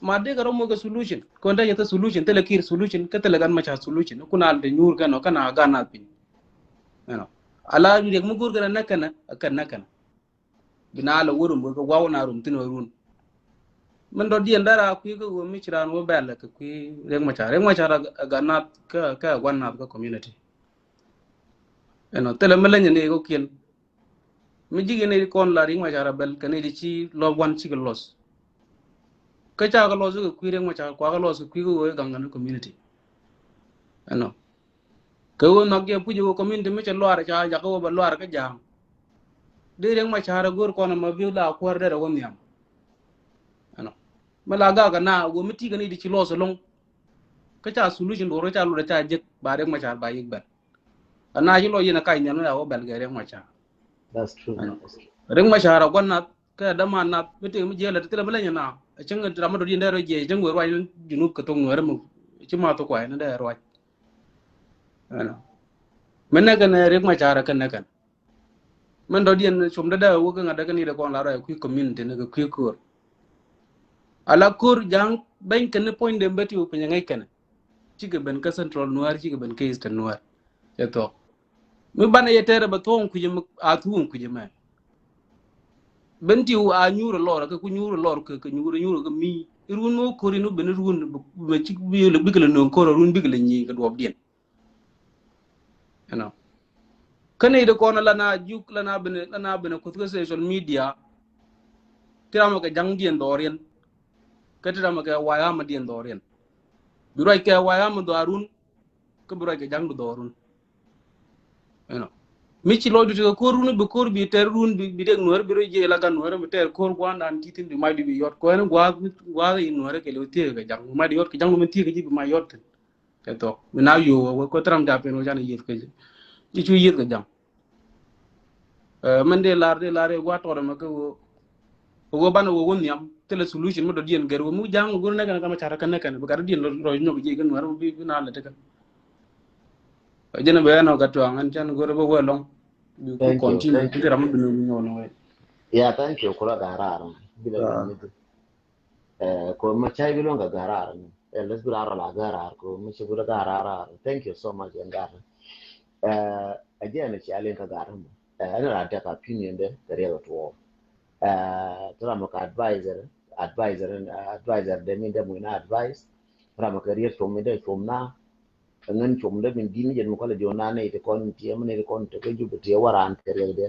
Ma dee kɛ rɔ moc kɛ solution kɔn dee nyɛ thɛ solution thilɛ kir solution kä thilɛ gan ma ca solution kun al te nyuur kɛn ɔ kɛn a gan a piny. Ala riɛk mi go̱o̱r kɛn a näk kɛn a kɛn näk kɛn. Bi na lɛ wä rum kɛ waw na rum thin wä run. Min dɔ̱diɛn dara kui̱ kä wä mi ci raan wä bɛl kɛ kui̱ riɛk ma ca riɛk ma ca a gan nath kä a guan nath kä community. Ɛnɔ thilɛ mi leny ni kɔ kiɛn. Mi ji̱ kɛ nɛy ti kɔn la riɛk ma ca rɛ bɛl kɛ nɛy ti ci lɔs wan cikɛ lɔs. Kä ca kɛ lɔs kɛ kui̱ riɛk ma ca kua kɛ lɔs kɛ kui̱ kɛ wee gaŋ kɛ ni community. Ɛnɔ kɛ wee nhɔk jɛ puc kɛ community mi cɛ luaar ca jakä wee bɛ luaar kä ja̱a̱ŋ. Dee riɛk ma ca rɛ go̱o̱r kɔn ɛmɔ bi la kuäär dee rɛ wä nhiam. Ɛnɔ mi la gak kɛ na wee mi ti kɛ nɛy ti ci lɔs ɛlɔŋ. Kä ca solution duɔr kä ca luɔt ca jek ba riɛk ma ca ba yik bɛl. Ana ci lɔ yin a kac nhial mi a wä bɛl kɛ riɛk ma ca. That's true. Riɛk ma ca ra guan nath kä dama nath mi tëk mi jiɛl a ti thilɛ mi leny na a cäŋ ram mi dɔ̱diɛn dee rɔ jiɛc cäŋ wee ruac ni junub kɛ thok nuɛɛr mi ci ma thok kuay ni dee ruac. Mi nɛkɛn riɛk ma ca ra kɛn nɛkɛn. Min dɔ̱diɛn com dädä wä kä ŋa̱t dä kä ni dee kɔn la ruac kui̱ community ni kɛ kui̱ ko̱r. Ala ko̱r ja̱a̱ŋ beny kɛn ni puɔ̱ny dem bä ti wä piny ŋäc kɛn. Cikɛ ben kä Central Nuäär cikɛ ben kä Eastern Nuäär. Cɛ thuɔ̱k mi banɛ yɛ tɛrɛ bɛ thuɔ̱k kui̱c a thuɔ̱k kui̱c mɛ. Ben ti wä a nyuur a lɔr kɛ ku nyuur a lɔr kɛ kɛ nyuur a nyuur kɛ mi run mi wä ko̱r in wä ben run mɛ cik bikɛ lɛ nööŋ ko̱r a run bikɛ lɛ nyieny kɛ duɔpdiɛn. Ɛnɔ kä nɛy ti kɔn la na juk la na ben la na ben kuth kä social media. Ti ram kɛ ja̱ŋ diɛn dhɔriɛn kä ti ram kɛ wayama diɛn dhɔriɛn. Bi ruac kɛ wayama dhɔrun kä bi ruac kɛ ja̱ŋ bi dhɔrun. You know. Mi ci lɔcdu ti kɛ ko̱r run bi ko̱r bi tɛr run bi bi dek nuɛr bi rɔ jiɛ la gan nuɛr bi tɛr ko̱r guandan ti thin bi mac di bi yɔt kuɛn guath guath in nuɛr kɛ lɛ thiek kɛ jaŋ mac di yɔt kɛ jaŋ min thiek kɛ ji̱ bi mac yɔt thin. Kɛ thok mi na yo wä ko tram ja pen wä jan yieth kɛ ji̱. Ci cu yieth kɛ jaŋ. Mɛn dee lar dee lar yɛ guath tɔɔr mɛ kɛ wä. Wä banɛ wä wä nhiam thilɛ solution mi dɔ̱diɛn gɛr wä mi ja̱a̱ŋ wä go̱r nɛkɛn kɛ mɛ carɛ kɛ nɛkɛn bi gat diɛn rɔc nyɔk jiɛ kɛ nuɛr bi bi na lɛ tekɛ. Jɛn bɛ ɛn ɔ gat tuaŋ ɛn can go̱r bä wä lɔŋ. Bi ku continue ku ram bi nu nyɔk ni wä. Yeah, thank you kula garar. Bila ni. Ko ma chai bi lɔŋ ka garar ni. Let's bi rar la garar ko ma chi bi garar. Thank you so much ɛn gar. Again, ci alin ka gar. Ɛn ra dek opinion de kɛ riɛk tuɔ. Tera mɛ ka advisor, advisor, advisor de min de muina advice. Ram kɛ riɛk tuɔ min de tuɔ na. Ŋän com dee min di̱n jɛn mi kɔlɛ diɔn na nɛy ti kɔn tiɛ mi nɛy ti kɔn ti kä jup tiɛ wä raan kɛ riɛk dɛ.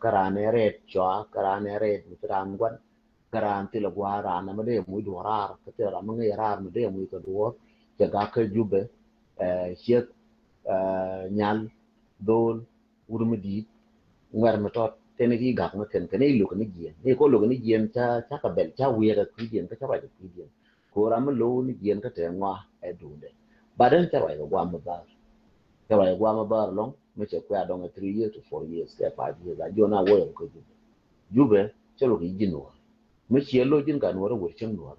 Kä raan ɛ rɛɛt cɔa kä raan ɛ rɛɛt mi ti raan guan kä raan thilɛ gua̱a̱r raan ɛmɛ dee muc duɔ̱ɔ̱r raar kä thilɛ ram mi ŋäc raar mi dee muc kɛ duɔ̱ɔ̱r. Cɛ gak kä jupɛ ciek nyal dhol wut mi di̱i̱t ŋuɛr mi tɔt tɛn ki gak mi kɛn kɛn ilok ni jiɛn ni kɔ lok ni jiɛn ca ca kɛ bɛl ca wiɛk ɛ kui̱ jiɛn kä ca ruac ɛ kui̱ jiɛn. Ko ram mi lo̱w ni jiɛn kä tɛɛ ŋɔa ɛ duundɛ. But ɛn cɛ ruac kɛ guam mi bäär. Cɛ ruac kɛ guam mi bäär lɔŋ mi cɛ kuɛ a dɔŋ ɛ three years to four years kɛ five years a jiɔn a wä yɛ kɛ jupɛ. Jupɛ cɛ lok i̱ ji̱ nuɔɔr mi ciɛ lo̱c ji̱n ka nuɔɔr ɛ wër cäŋ nuɔɔr.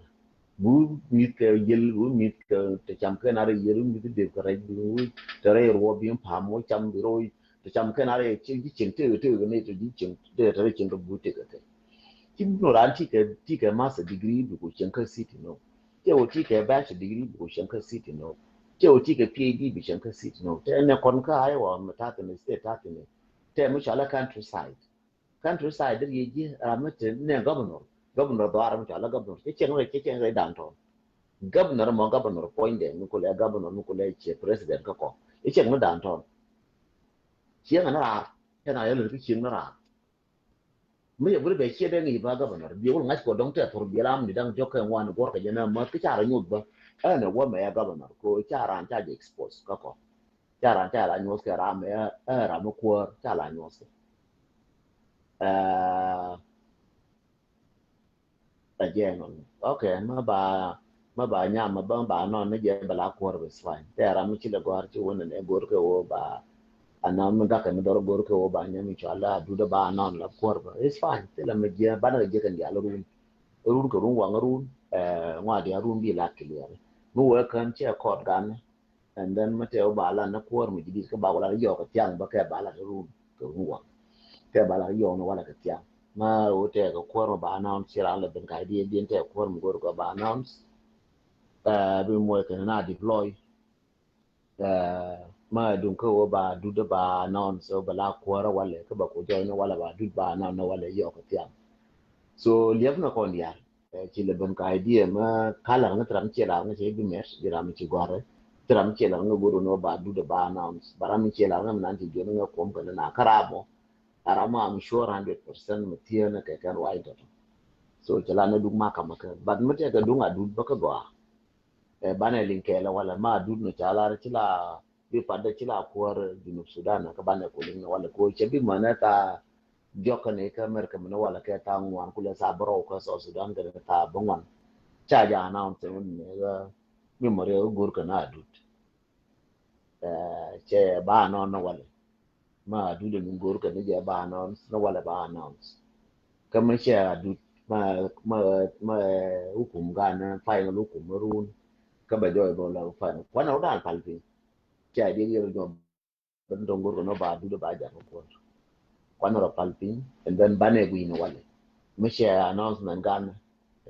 Bu mi̱th kɛ yel bu mi̱th kɛ te cam kɛ na rɛ yel bu mi̱th dep kɛ rɛc bi wi̱c te rɛ ruɔ bi pam wä cam bi ro̱o̱c. Te cam kɛn a rɛ cieŋ ji̱ cieŋ tëë tëë kɛ nɛy te ji̱ cieŋ tëë te rɛ cieŋ kɛ buut tëë kɛ kɛ. Ci bi nɔ raan ti kɛ ti kɛ master degree bi ku cieŋ kä city nɔ. Tëë wä ti kɛ bachelor degree bi ku cieŋ kä city nɔ. Tëë wä ti kɛ P H D bi cieŋ kä city nɔ. Tëë nɛ kɔn kä Iowa mɛ ta̱thi̱n state ta̱thi̱n. Tëë mi cɔal ɛ countryside. Countryside deri yɛ ji̱ ram mi te nɛ governor. Governor dhɔaar mi cɔal ɛ governor cɛ cieŋ rɛ cɛ cieŋ rɛ downtown. Governor mɔ governor puɔ̱nydɛ mi kulɛ governor mi kulɛ ciɛ president kä kɔ. Cɛ cieŋ ni downtown. Cieŋ ni raar. Cɛ na yɛ lät ki cieŋ ni raar. Mi yɛ guri bɛ ciɛ dee ŋi̱i̱c ba governor bi wul ŋa̱c kɔ dɔŋ tɛ thur biɛl am ni daŋ jɔk kɛ ŋuan gɔr kɛ jɛ nɛ mäth ki ca rɔ nyuth bä. Ɛn ɛ wä mɛ ya governor ko ca raan ca jɛ expose kä kɔ. Ca raan ca la nyuɔth kɛ ram ɛ ɛ ram mi kuäär ca la nyuɔth kɛ. Ɛ ɛ jɛ ŋɔn. Okay, ma ba ma ba nyam ma ba ba nɔn ni jɛ bɛ la kuäär bɛ swany. Tɛ ram mi ci lɛ gɔr ci wun ni gor kɛ wo ba. Anɔn mi gakɛ mi dɔr gor kɛ wo ba nyam mi cɔal la dudä ba nɔn la kuäär bɛ. It's fine. Ti la mi jɛ ba na jɛ kɛ ndial run. Run kɛ run waŋ run. Ɛ ŋwa dia run bi la kiliɛr. Mi wee kän cɛ kɔt gan. And then mi tɛ wä ba lan ni kuäär mi jidit kä ba wä lan yɔɔk kɛ thiaŋ bä kɛ ba lan run kɛ run waŋ. Kɛ ba lan yɔɔk ni wala kɛ thiaŋ. Ma wä tɛ kɛ kuäär mi ba announce ci ran lɛ ben ka idea din tɛ kuäär mi go̱r kɛ ba announce. Bi muɔc kɛ na deploy. Ma duŋ kä wä ba dut ba announce wä ba la kuäär walɛ kä ba ku jɔy ni wala ba dut ba announce ni walɛ yɔɔk kɛ thiaŋ. So liɛp ni kɔn diaal. Ci lɛ ben ka idea ma ka lar ŋä ti ram ciɛ lar ŋä ci bi mɛt di ram ci gɔrɛ ti ram ciɛ lar ŋä godo ni ba dudɛ ba announce ba ram ciɛ lar ŋä mi nan ci joni ŋä kuɔm kɛ ni na ka ram mɔ. A ram mɔ, I'm sure hundred percent mi thiee ni kɛ kɛn ruac tɔtɔ. So ci la ni duk ma kama kɛ but mi tɛkɛ duŋ a dut bä kä gɔaa. Banɛ liŋ kɛɛlɛ wala ma dut ni ca lar ci la bi pat dee ci la kuäär Junub Sudan kä banɛ ku liŋ ni wala ko cɛ bi mänɛ thaa diɔk kä ni kä America mi ni wala kɛ thaa ŋuan kulɛ thaa bärɔw kä South Sudan kɛ ni thaa bä ŋuan. Ca jɛ announce ni mi mɔ riɛk go̱r kɛ na dut. Cɛ ba announce ni wala ma dut ni go̱r kɛ ni jɛ ba announce ni wala ba announce. Kä mi cɛ adut ma ma ma hukum gan final hukum run kä bɛ jɔy bä la final kuan rɔ dal pal piny. Cɛ adil yɛr jɔm ben dɔŋ go̱r kɛ nɔ ba dut ba jam kuan kuan rɔ pal piny and then banɛ gui̱n walɛ. Mi cɛ announcement gan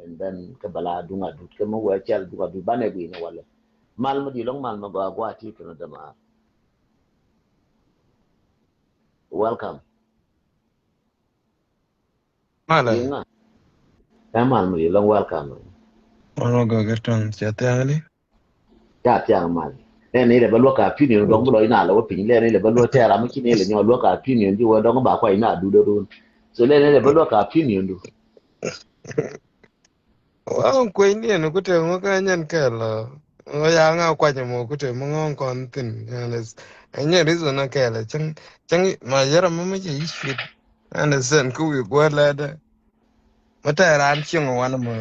and then kä bala duŋ adut kä mi wɛ cɛl duŋ adut banɛ gui̱n walɛ. Mal mi di lɔŋ mal mi gɔa gɔa ti kɛ nɔ dɛmar. Welcome. Malɛ. Ɛ mal mi lɔŋ welcome. Ɔnɔ gɔgɛ tɔn cia thiaŋ li. Ca thiaŋ mal. Lɛ ni lɛ bä luɔk ka opinion dɔŋ bi lɔ ina lɛ wä piny lɛ ni lɛ bä luɔk tɛra mi ci ni lɛ nyɔ luɔk ka opinion di wä dɔŋ ba kua ina du de run. So lɛ ni lɛ bä luɔk ka opinion du. Wa kueny ni ɛn kutɛ ŋɔ ka nyɛn kɛl ŋɔ ya ŋa kuany mɔ kutɛ mɔ ŋɔ kɔn thin. Ɛn nyɛ reason na kɛɛl cäŋ cäŋ ma yɛrɛ mɛ mɛ cɛ yi shit. Understand kä wi̱i̱ gua̱a̱r lɛ dɛ. Mɛ tɛ raan cieŋ wan mɛ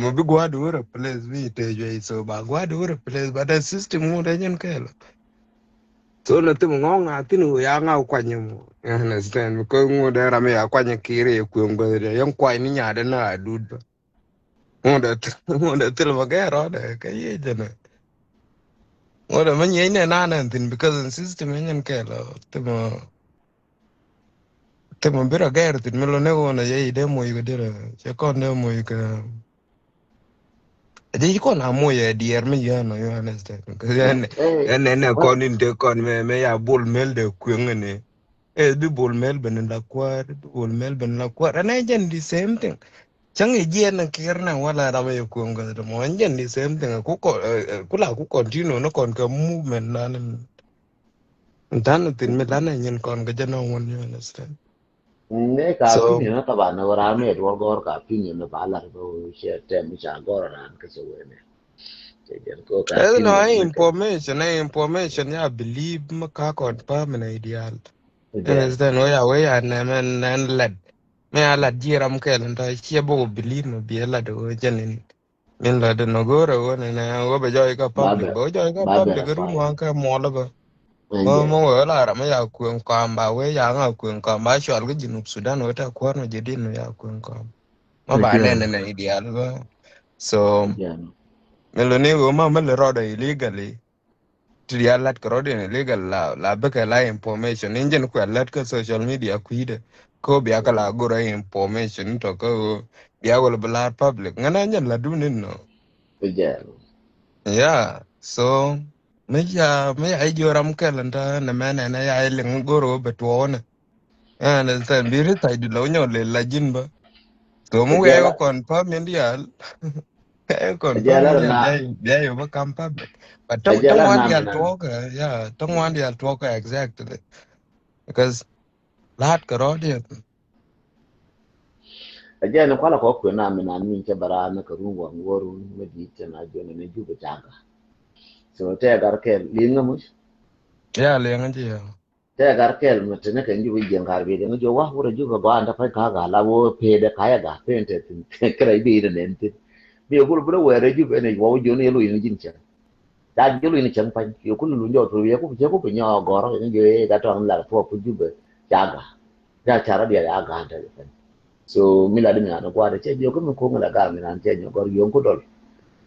mɛ bi gua̱a̱r di wä replace bi te juɛ so ba gua̱a̱r di wä replace ba dɛ system ŋu dɛ nyɛn kɛɛl. So na thim ŋɔŋ a thin wä ya ŋa kuany mɔ. Understand because ŋu dɛ ram ya kuany kiri kueŋ gua̱a̱r dɛ yɛn kuany ni nyaadɛ na a dud bä. Ŋuɔ̱t ɛ thil mɛ gɛr rɔɔdɛ kɛ yiëë jɛnɛ. Ŋuɔ̱t ɛ mɛ nyieny nɛ nan ɛn thin because in system in nyɛn kɛɛl ɔ thimɛ thimɛ bi rɔ gɛr thin mi lɔ ni ɣöö nɛ yɛ i̱ dee moc kɛ dirɛ cɛ kɔn dee moc kɛ. Ɛ jɛ ci kɔn a moc ɛ diɛɛr mi yɛn ɔ you understand. Ɛn ɛn ɛn ɛ kɔn in te kɔn mɛ mɛ ya bol mel de kueŋ ɛn ɛ. Ɛ bi bol mel ben la kuäär bi bol mel ben la kuäär ɛn ɛ jɛn the same thing. Cäŋ i̱ jiɛn ni kiɛr ni wala ram i̱ kueŋ kä dämɔ ɛn jɛn the same thing. Ku la ku continue ni kɔn kɛ movement nan. Tan thin mi lan ɛ nyin kɔn kɛ jɛn ɔ wun you understand. Ne ka opinion na taban na wara mi duɔr gɔr ka opinion na ba lar ba cɛ tɛm ca gɔr ran kɛ cɛ wene. Cɛ jɛn ko ka Ɛn ɔ information ɛ information ya believe mi ka confirm na ideal. Understand wä ya wä ya nɛmɛ nɛn lɛt. Mi a lat ji̱ ram kɛl in tɔ ciɛ bok bilit mi biɛ lat wä jɛn in. Min lat in ɔ go̱rɛ wä nɛnɛ wä bɛ jɔy kä public bɛ wä jɔy kä public run wan kä muɔl bä. Mɔ mɔ wä la ram ya kueŋ kɔam ba wä ya ŋa kueŋ kɔam ba cual kä Junub Sudan wä ta kuɔr mi jɛ din ya kueŋ kɔam. Mɔ ba nɛn nɛn idial bä. So mi lo ni wä ma mi lɛ rɔdɛ illegally. Ti diaal lat kɛ rɔ̱diɛn illegal la la bikɛ la information in jɛn kuɛ lat kä social media kui̱dɛ. Kä bia kä la gurɛ information in tɔ kä bia wal bi lar public ŋän a jɛn la dun in nɔ. Yeah so mi ya mi ya i̱ jiö ram kɛl in ta nɛ mɛ nɛnɛ ya i̱ liŋ goro bɛ tuɔɔnɛ. Ɛn ɛn bi ri thac di lɔ nyɔ lel la ji̱n bä. So mi wiɛy wä kɔn pa min diaal. Kɔn pa min diaal bia yɛ bä kam pa bɛt. But tɔŋ wan diaal tuɔɔk ya tɔŋ wan diaal tuɔɔk exactly. Because laat kɛ rɔɔdiɛn. A jɛ ni kualɛ kɔ kuɛ na mi na min cɛ bɛ raan ni kɛ run waŋ wä run mi di̱i̱t cɛ na jɛ ni ni jubɛ jaga. So tɛ gar kɛl liŋ ŋä muc. Ya liŋ ŋä jiɛ. Tɛ gar kɛl mi tini kɛ njubi jiɛn gar bi kɛ ngi jɔ wa wurɛ jubɛ gɔaa nda pany ka ga la wo pee dɛ ka ya ga pee tɛ tin kɛ rɛ bi ri nɛn tin. Bi kul bi rɛ wɛrɛ jubɛ ni wa wo joni yɛ lo yin jin cɛn. Ta jɛ lo yin cɛn pany yɛ kul lu jɔ tu yɛ ku cɛ ku bi nyɔ gɔrɔ kɛ ngi jɔ yɛ ga tɔn la tuɔ pu jubɛ ca ga. Ja ca rɔ diɛ ya ga nda pany. So mi la di mi na gɔaa dɛ cɛ jɔ ku mi ku mi la ga mi na cɛ nyɔ gɔr yɔn ku dɔl.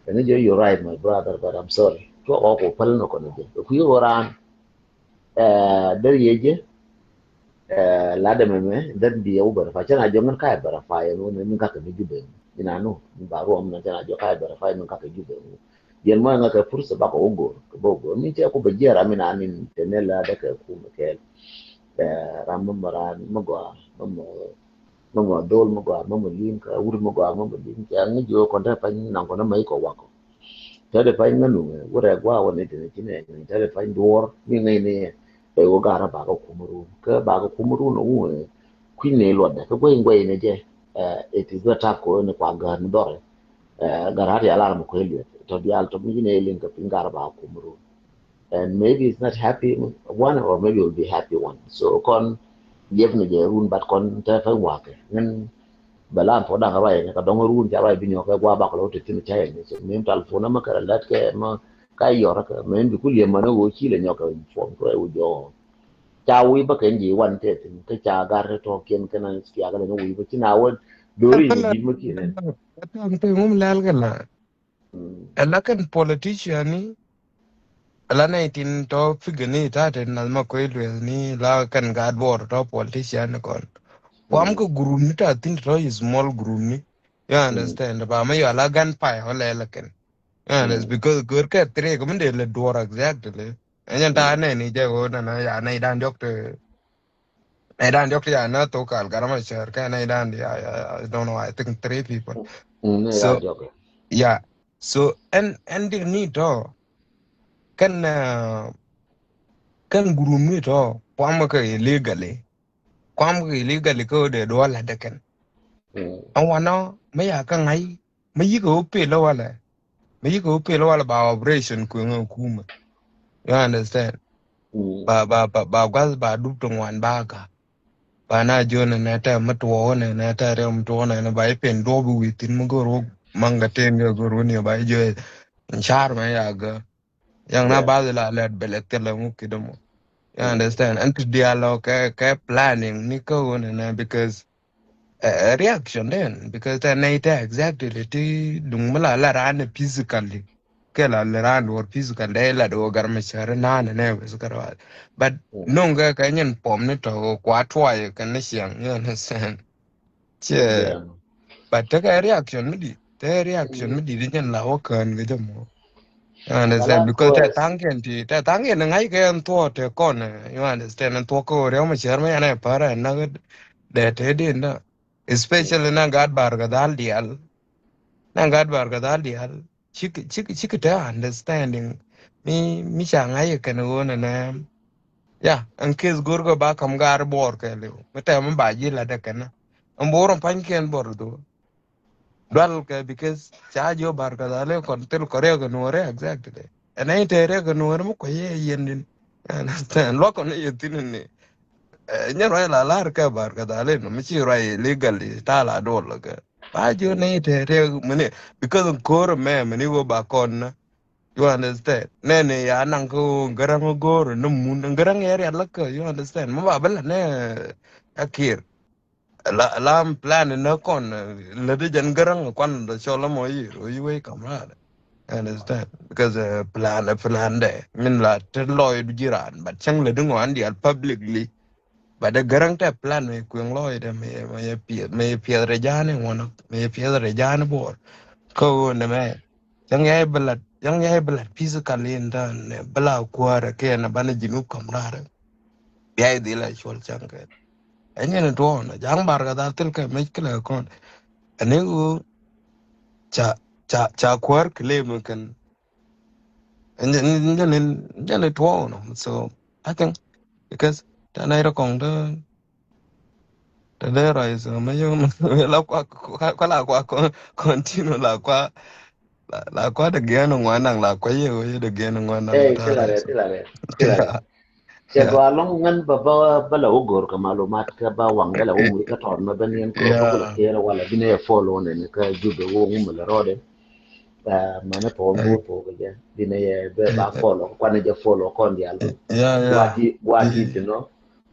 Kɛ ngi jɔ you right my brother but I'm sorry. Tuɔ kɔ ku pal no kɔn jɛ ku yɛ ran. Dee riec jɛ lat ɛmɛ mɛ dee bi yɛ wä verify cɛ na jɔŋ in ka yɛ verify ɛn wä ni kakɛ mi jubɛ. Ina nu ba ruɔm na cɛ na jɔŋ ka yɛ verify mi kakɛ jubɛ. Yɛn mɔ ɛŋa kɛ pursa bakɔ wä go̱o̱r kɛ bä wä go̱o̱r mi cɛ ku bɛ jiɛ ram ina ni tɛ nɛ la dee kɛ kum kɛɛl. Ram mɛ mɛ ran mɛ gɔaa mɛ mɛ mɛ mɛ dol mɛ gɔaa mɛ mɛ lim kɛ wur mɛ gɔaa mɛ mɛ lim kɛ ŋi jiö kɔn tɛ pany naŋ kɔn mɛ ikɔ wakɔ. Tɛtɛ pany ŋä nuŋɛ wurɛ gua wä ni tini ci nɛ ni tɛtɛ pany duɔr mi ŋäc ni. Ɛ wä garä bakɛ kum run kä bakɛ kum run wä kui̱ ni luɔtdɛ kä guɛy guɛy ni jɛ. It is not tap kɛ wä ni kua gär ni dhɔrɛ. Garä ti alar mi kuɛ luet tɔ dial tɔ mi ci nɛ liŋ kɛ piny garä bakɛ kum run. And maybe it's not happy one or maybe it will be happy one. So kɔn liep ni jɛ run but kɔn tɛ pany wakɛ ŋän. Bɛ la an thuɔk da̱ŋ ruac ɛn kɛ dɔ̱ŋ ruun ca ruac bi nyɔk kɛ gua̱a̱ bak lɔ te thi̱n ca yɛn ni cɛ min tal phone amä kɛ rɛ lät kɛ mä ka yɔr kɛ min bi ku liɛm män ɣöö ci lɛ nyɔk kɛ phone kɛ rɛ wä jɔɔ. Ca wi̱i̱ bä kɛn ji̱ wan tɛ thi̱n kä ca gar tɔ kiɛn kɛn kiak lɛ ni wi̱i̱ bä ci na wä do̱ri ni ji̱ mä kiɛn. Tɔŋ tɔŋ ŋum lɛl kɛ la. Ɛ la kɛn politician ni. Ɛ la nɛy tin tɔ figure ni ta̱a̱ tin nath ma koy lueth ni la kɛn gaat buɔɔr tɔ politician ni kɔn. Kuam kɛ group ni ta̱a̱ thin tɔ small group ni. You understand? Ba ma yɔ la gan pay ɔ lɛ la kɛn. You understand? Because gör kɛ three kɛ mi dee lɛ duɔr exactly. Ɛn yɛn ta̱a̱ nɛy ni jɛ ɣöö nana ya nɛy dan diɔk te. Nɛy dan diɔk ti ya na thok kal garama share kɛ nɛy dan di I don't know, I think three people. So yeah. So ɛn ɛn di ni tɔ kɛn kɛn group ni tɔ kuam kɛ illegally. Kuam kɛ illegally kɛ wä dee duɔl ladɛ kɛn. Ɛn wanɔ mi ya kä ŋa̱c mi yikɛ wä pel walɛ. Mi yikɛ wä pel walɛ ba operation kueŋ ɛ kumɛ. You understand? Ba ba ba ba gua̱th ba dup ti ŋuan ba ka. Ba na jiön nɛ tɛ mi tuɔɔk nɛ nɛ tɛ riɛm mi tuɔɔk nɛ nɛ ba ipen duɔɔp iwi thin mi go̱r wok maŋ kɛ ten kɛ go̱r wun yɛ ba ijiö. Car mɛ ya gä. Yaŋ na ba la lɛt bɛ lɛ thilɛ ŋuk kidɛ mɔ. You understand? Ɛn ti dial lɔ kɛ kɛ planning ni kä wun nɛ because ɛ reaction den because tɛ nɛy tɛ exactly ti duŋ mi la la raan physically. Kɛ la la raan duɔr physical dɛ la duɔr gar mi cär naan nɛ wes kar wa. But nuŋ kɛ kɛ nyin pom ni tɔ kua tuay kɛ ni ciɛŋ, you understand? Cɛ. But tɛ kɛ reaction mi di tɛ reaction mi di di nyin la wä kään kɛ jɛ mɔ. You understand? Because tɛ thaŋ kɛn ti tɛ thaŋ kɛn ŋa̱c kɛ ɛn thuɔɔ tɛ kɔn, you understand? Ɛn thuɔɔ kɛ wä riɛw mi cär mi ɛn ɛ pär ɛn nak dɛ te din da. Especially na gat bar kɛ dhal dial. Na gat bar kɛ dhal dial. Cik cik cik te understanding. Mi mi ca ŋa̱c kɛn ɣöö nɛ nɛ. Ya ɛn case go̱r kɛ ba kam gar bor kɛ liw mi tɛ mi ba ji̱ la dɛ kɛn. Ɛn bor ɛn pany kɛn bor dhu. Dual kɛ because ca ji̱ bar kɛ dhal kɔn thil kɔ rɛ kɛ nuɔrɛ exactly. Ɛn ɛn te rɛ kɛ nuɔrɛ mi kɔ yɛ yɛn din. Understand? Luɔk kɔn yɛ thin ni. Nyɛ ruac la lar kɛ bar kɛ dhal in mi ci ruac illegally ta la dol kɛ. Ba ji̱ ni te te mini because ko̱r mɛ mini wä ba kɔn na. You understand? Nɛ ni ya naŋ kä gäräŋ go̱r ni mun gäräŋ yɛ rial lä kä, you understand? Mi ba bä la nɛ a kir. La la plan ni kɔn lä di jɛn gäräŋ kɔn dɔ cɔl mɔ yi ro yi wei kam ra. Understand? Because plan plan dɛ min la te lɔy du jiran but cäŋ lä di ŋɔan dial publicly. But the gäräŋ tɛ plan mi kueŋ lɔy dɛ mi mi piɛth mi piɛth rɛ jani ŋuan mi piɛth rɛ jani bor. Kä wä nɛ mɛ. Yäŋ yɛ bä lat yäŋ yɛ bä lat physically in tän nɛ bä la kuäärɛ kɛ nɛ banɛ ji̱n wä kam raarɛ. Bia idhi la cuɔl cäŋ kɛ. Ɛnyɛ ni tuɔɔn ja̱ŋ bar kɛ dhal thil kɛ mec kɛ lɛ kɔn. Ɛni ɣöö ca ca ca kuäär kɛ lem kɛn. Jɛn jɛn jɛn tuɔɔk nɔ. So I think because tɛ nɛy rɛ kɔŋ tɛ tɛ dee rɔy so mɛ yom la kua kua la kua continue la kua la kua dɛ giɛn ŋuan naŋ la kua yɛ wee dɛ giɛn ŋuan naŋ. Ɛ ti la rɛ ti la rɛ ti la rɛ. Cɛ gɔaa lɔŋ ŋän bä bä bä la wä go̱r kɛ malumat kɛ bä waŋ bä la wä ŋuri kä tɔɔr mɛ bä niɛn kɛ wä kɛ kɛɛl wala bi nɛ follow nɛ ni kä Jubɛ wä ŋu mɛ la rɔɔdɛ. Mani pɔw mɛ wä pɔw kɛ jɛ bi nɛ yɛ bɛ ba follow kɛ kuanɛ jɛ follow kɔn dial. Guati guati ti nɔ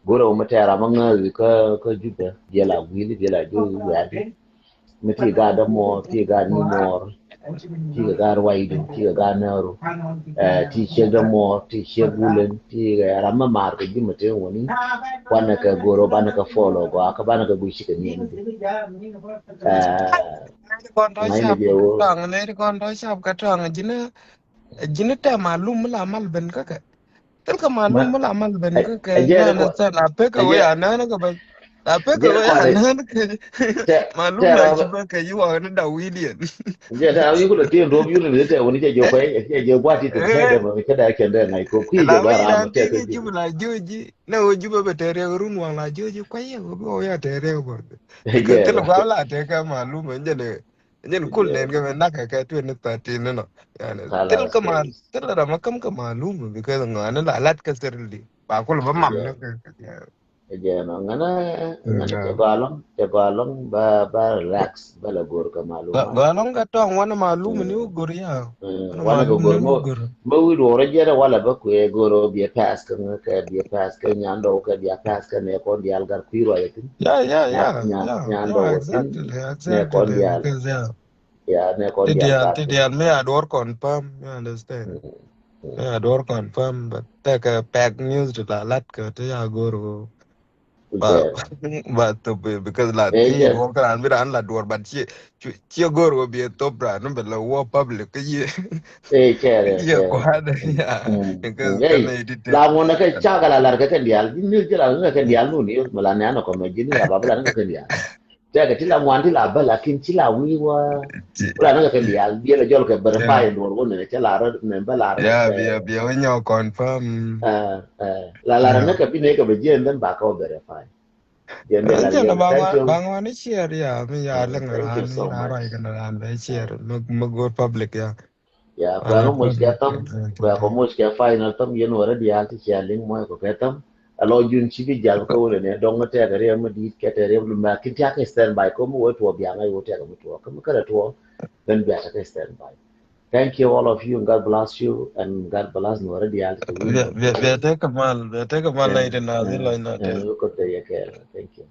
go̱rɛ wä mɛ tɛɛra mɛ ŋääri kä kä Jubɛ diɛl a guili diɛl a jo̱o̱ wiaadi. Mi ti gaat dämuɔɔr ti gaat ni muɔɔr ti kɛ gaat ruacdu ti kɛ gaat nääru. Ti ciek dämuɔɔr ti ciek gulen ti kɛ ram mi maar kɛ ji̱ mi te wuni. Kuanɛ kɛ goro banɛ kɛ follow gɔaa kä banɛ kɛ guic cikɛ niɛn. Nɛy kɔn tɔ cap kɛ tɔaŋ nɛy kɔn tɔ cap kɛ tɔaŋ ji̱n ji̱n tɛ malum mi la mal ben kä kɛ. Thil kɛ malum mi la mal ben kä kɛ. Jɛn kɛ la pek kɛ wee anään kɛ bɛ la pek kɛ wee anään kɛ. Malum la ci bɛ kɛ yi wak ni da widiɛn. Jɛ ta yi kulɛ tin rop yuli ni tɛ wuni cɛ jɛ kuɛ cɛ jɛ guati tɛ tɛ dɛ ma kɛ da kɛ dɛ ngai ko ki jɛ ba ram tɛ kɛ ji. La joji na wo juba bɛ tɛ rɛ run wang la joji kuɛ yɛ wo bi wo ya tɛ rɛ bor. Kɛ thil gua la tɛ kɛ malum jɛ ne. Jɛn kul nɛn kɛ mɛ nak kɛ kɛ twenty thirteen ni nɔ. Yani thil kɛ ma thil rɛ ma kam kɛ malum because ŋɔni la lat kɛ sirli ba kul ba mam ni kɛ. Jɛn ŋana ŋana cɛ gɔalɔŋ cɛ gɔalɔŋ ba ba relax ba la gor kɛ malum. Gɔalɔŋ kɛ tɔŋ wani malum ni wä gor ya. Wani kɛ gor mɔ mɛ wi̱i̱ duɔrɔ jɛn wala ba kuɛ gor biɛ pass kɛ ŋa kɛ biɛ pass kɛ nyandɔ kɛ biɛ pass kɛ nɛ kɔn dial gar kui̱ rɔ yɛ tin. Ya ya ya. Nyandɔ wä tin. Nɛ kɔn dial. Ya nɛ kɔn dial. Ti dial mi a duɔr confirm, you understand? Mi a duɔr confirm but tekɛ pɛk news ti la lat kɛ ti a gor. Ba ba thop because la ti wä kɛ ran bi ran la duɔr but ci ci gor wä bi thop ran bɛ la wä public kɛ yie. Yie kuan ya. Because kɛ nɛ ti la ŋun kɛ ca kɛ la lar kɛ kɛ dial. Ni ci la ŋun kɛ dial nu ni ma la nɛ an kɔ mɛ jini ya ba bi la kɛ dial. Tɛkɛ ti la ŋuan ti la bä lakin ci la wi̱i̱ wä. Kula ni kɛ kɛ dial biɛl a jɔl kɛ verify in duɔr wä nɛ cɛ la rä nɛ bä la rä. Ya bia bia wä nyɔ confirm. La la rä ni kɛ bi ni kɛ bɛ jiɛn dhän ba kɛ wä verify. Jiɛn dɛ la riɛn. Thank you. Ba ŋuan ni share ya mi ya lɛ ŋa ran ni ran rɔy kɛ na ran bɛ share mi go̱r public ya. Ya, kuɛ kɔ moc kɛ thäm, kuɛ kɔ moc kɛ final thäm, yɛn wä rɛ diaal ti cia liŋ mɔc kɔ kɛ thäm. A lɔ jun ci bi jal kä wä lɛ ni dɔŋ tɛk riɛm mi di̱i̱t kɛ tɛk riɛm lu mɛ kin tiak kɛ stand by kɔ mi wä tuɔ biaŋ a yɛ wä tɛk mi tuɔ kɛ mi kɛ rɛ tuɔ. Then bia tɛk kɛ stand by. Thank you all of you and God bless you and God bless ni wä rɛ diaal ti wä. Bia bia bia tɛk kɛ mal bia tɛk kɛ mal la iti na di lɔ ina tɛk. Ɛn wä kɔ tɛk yɛ kɛ. Thank you.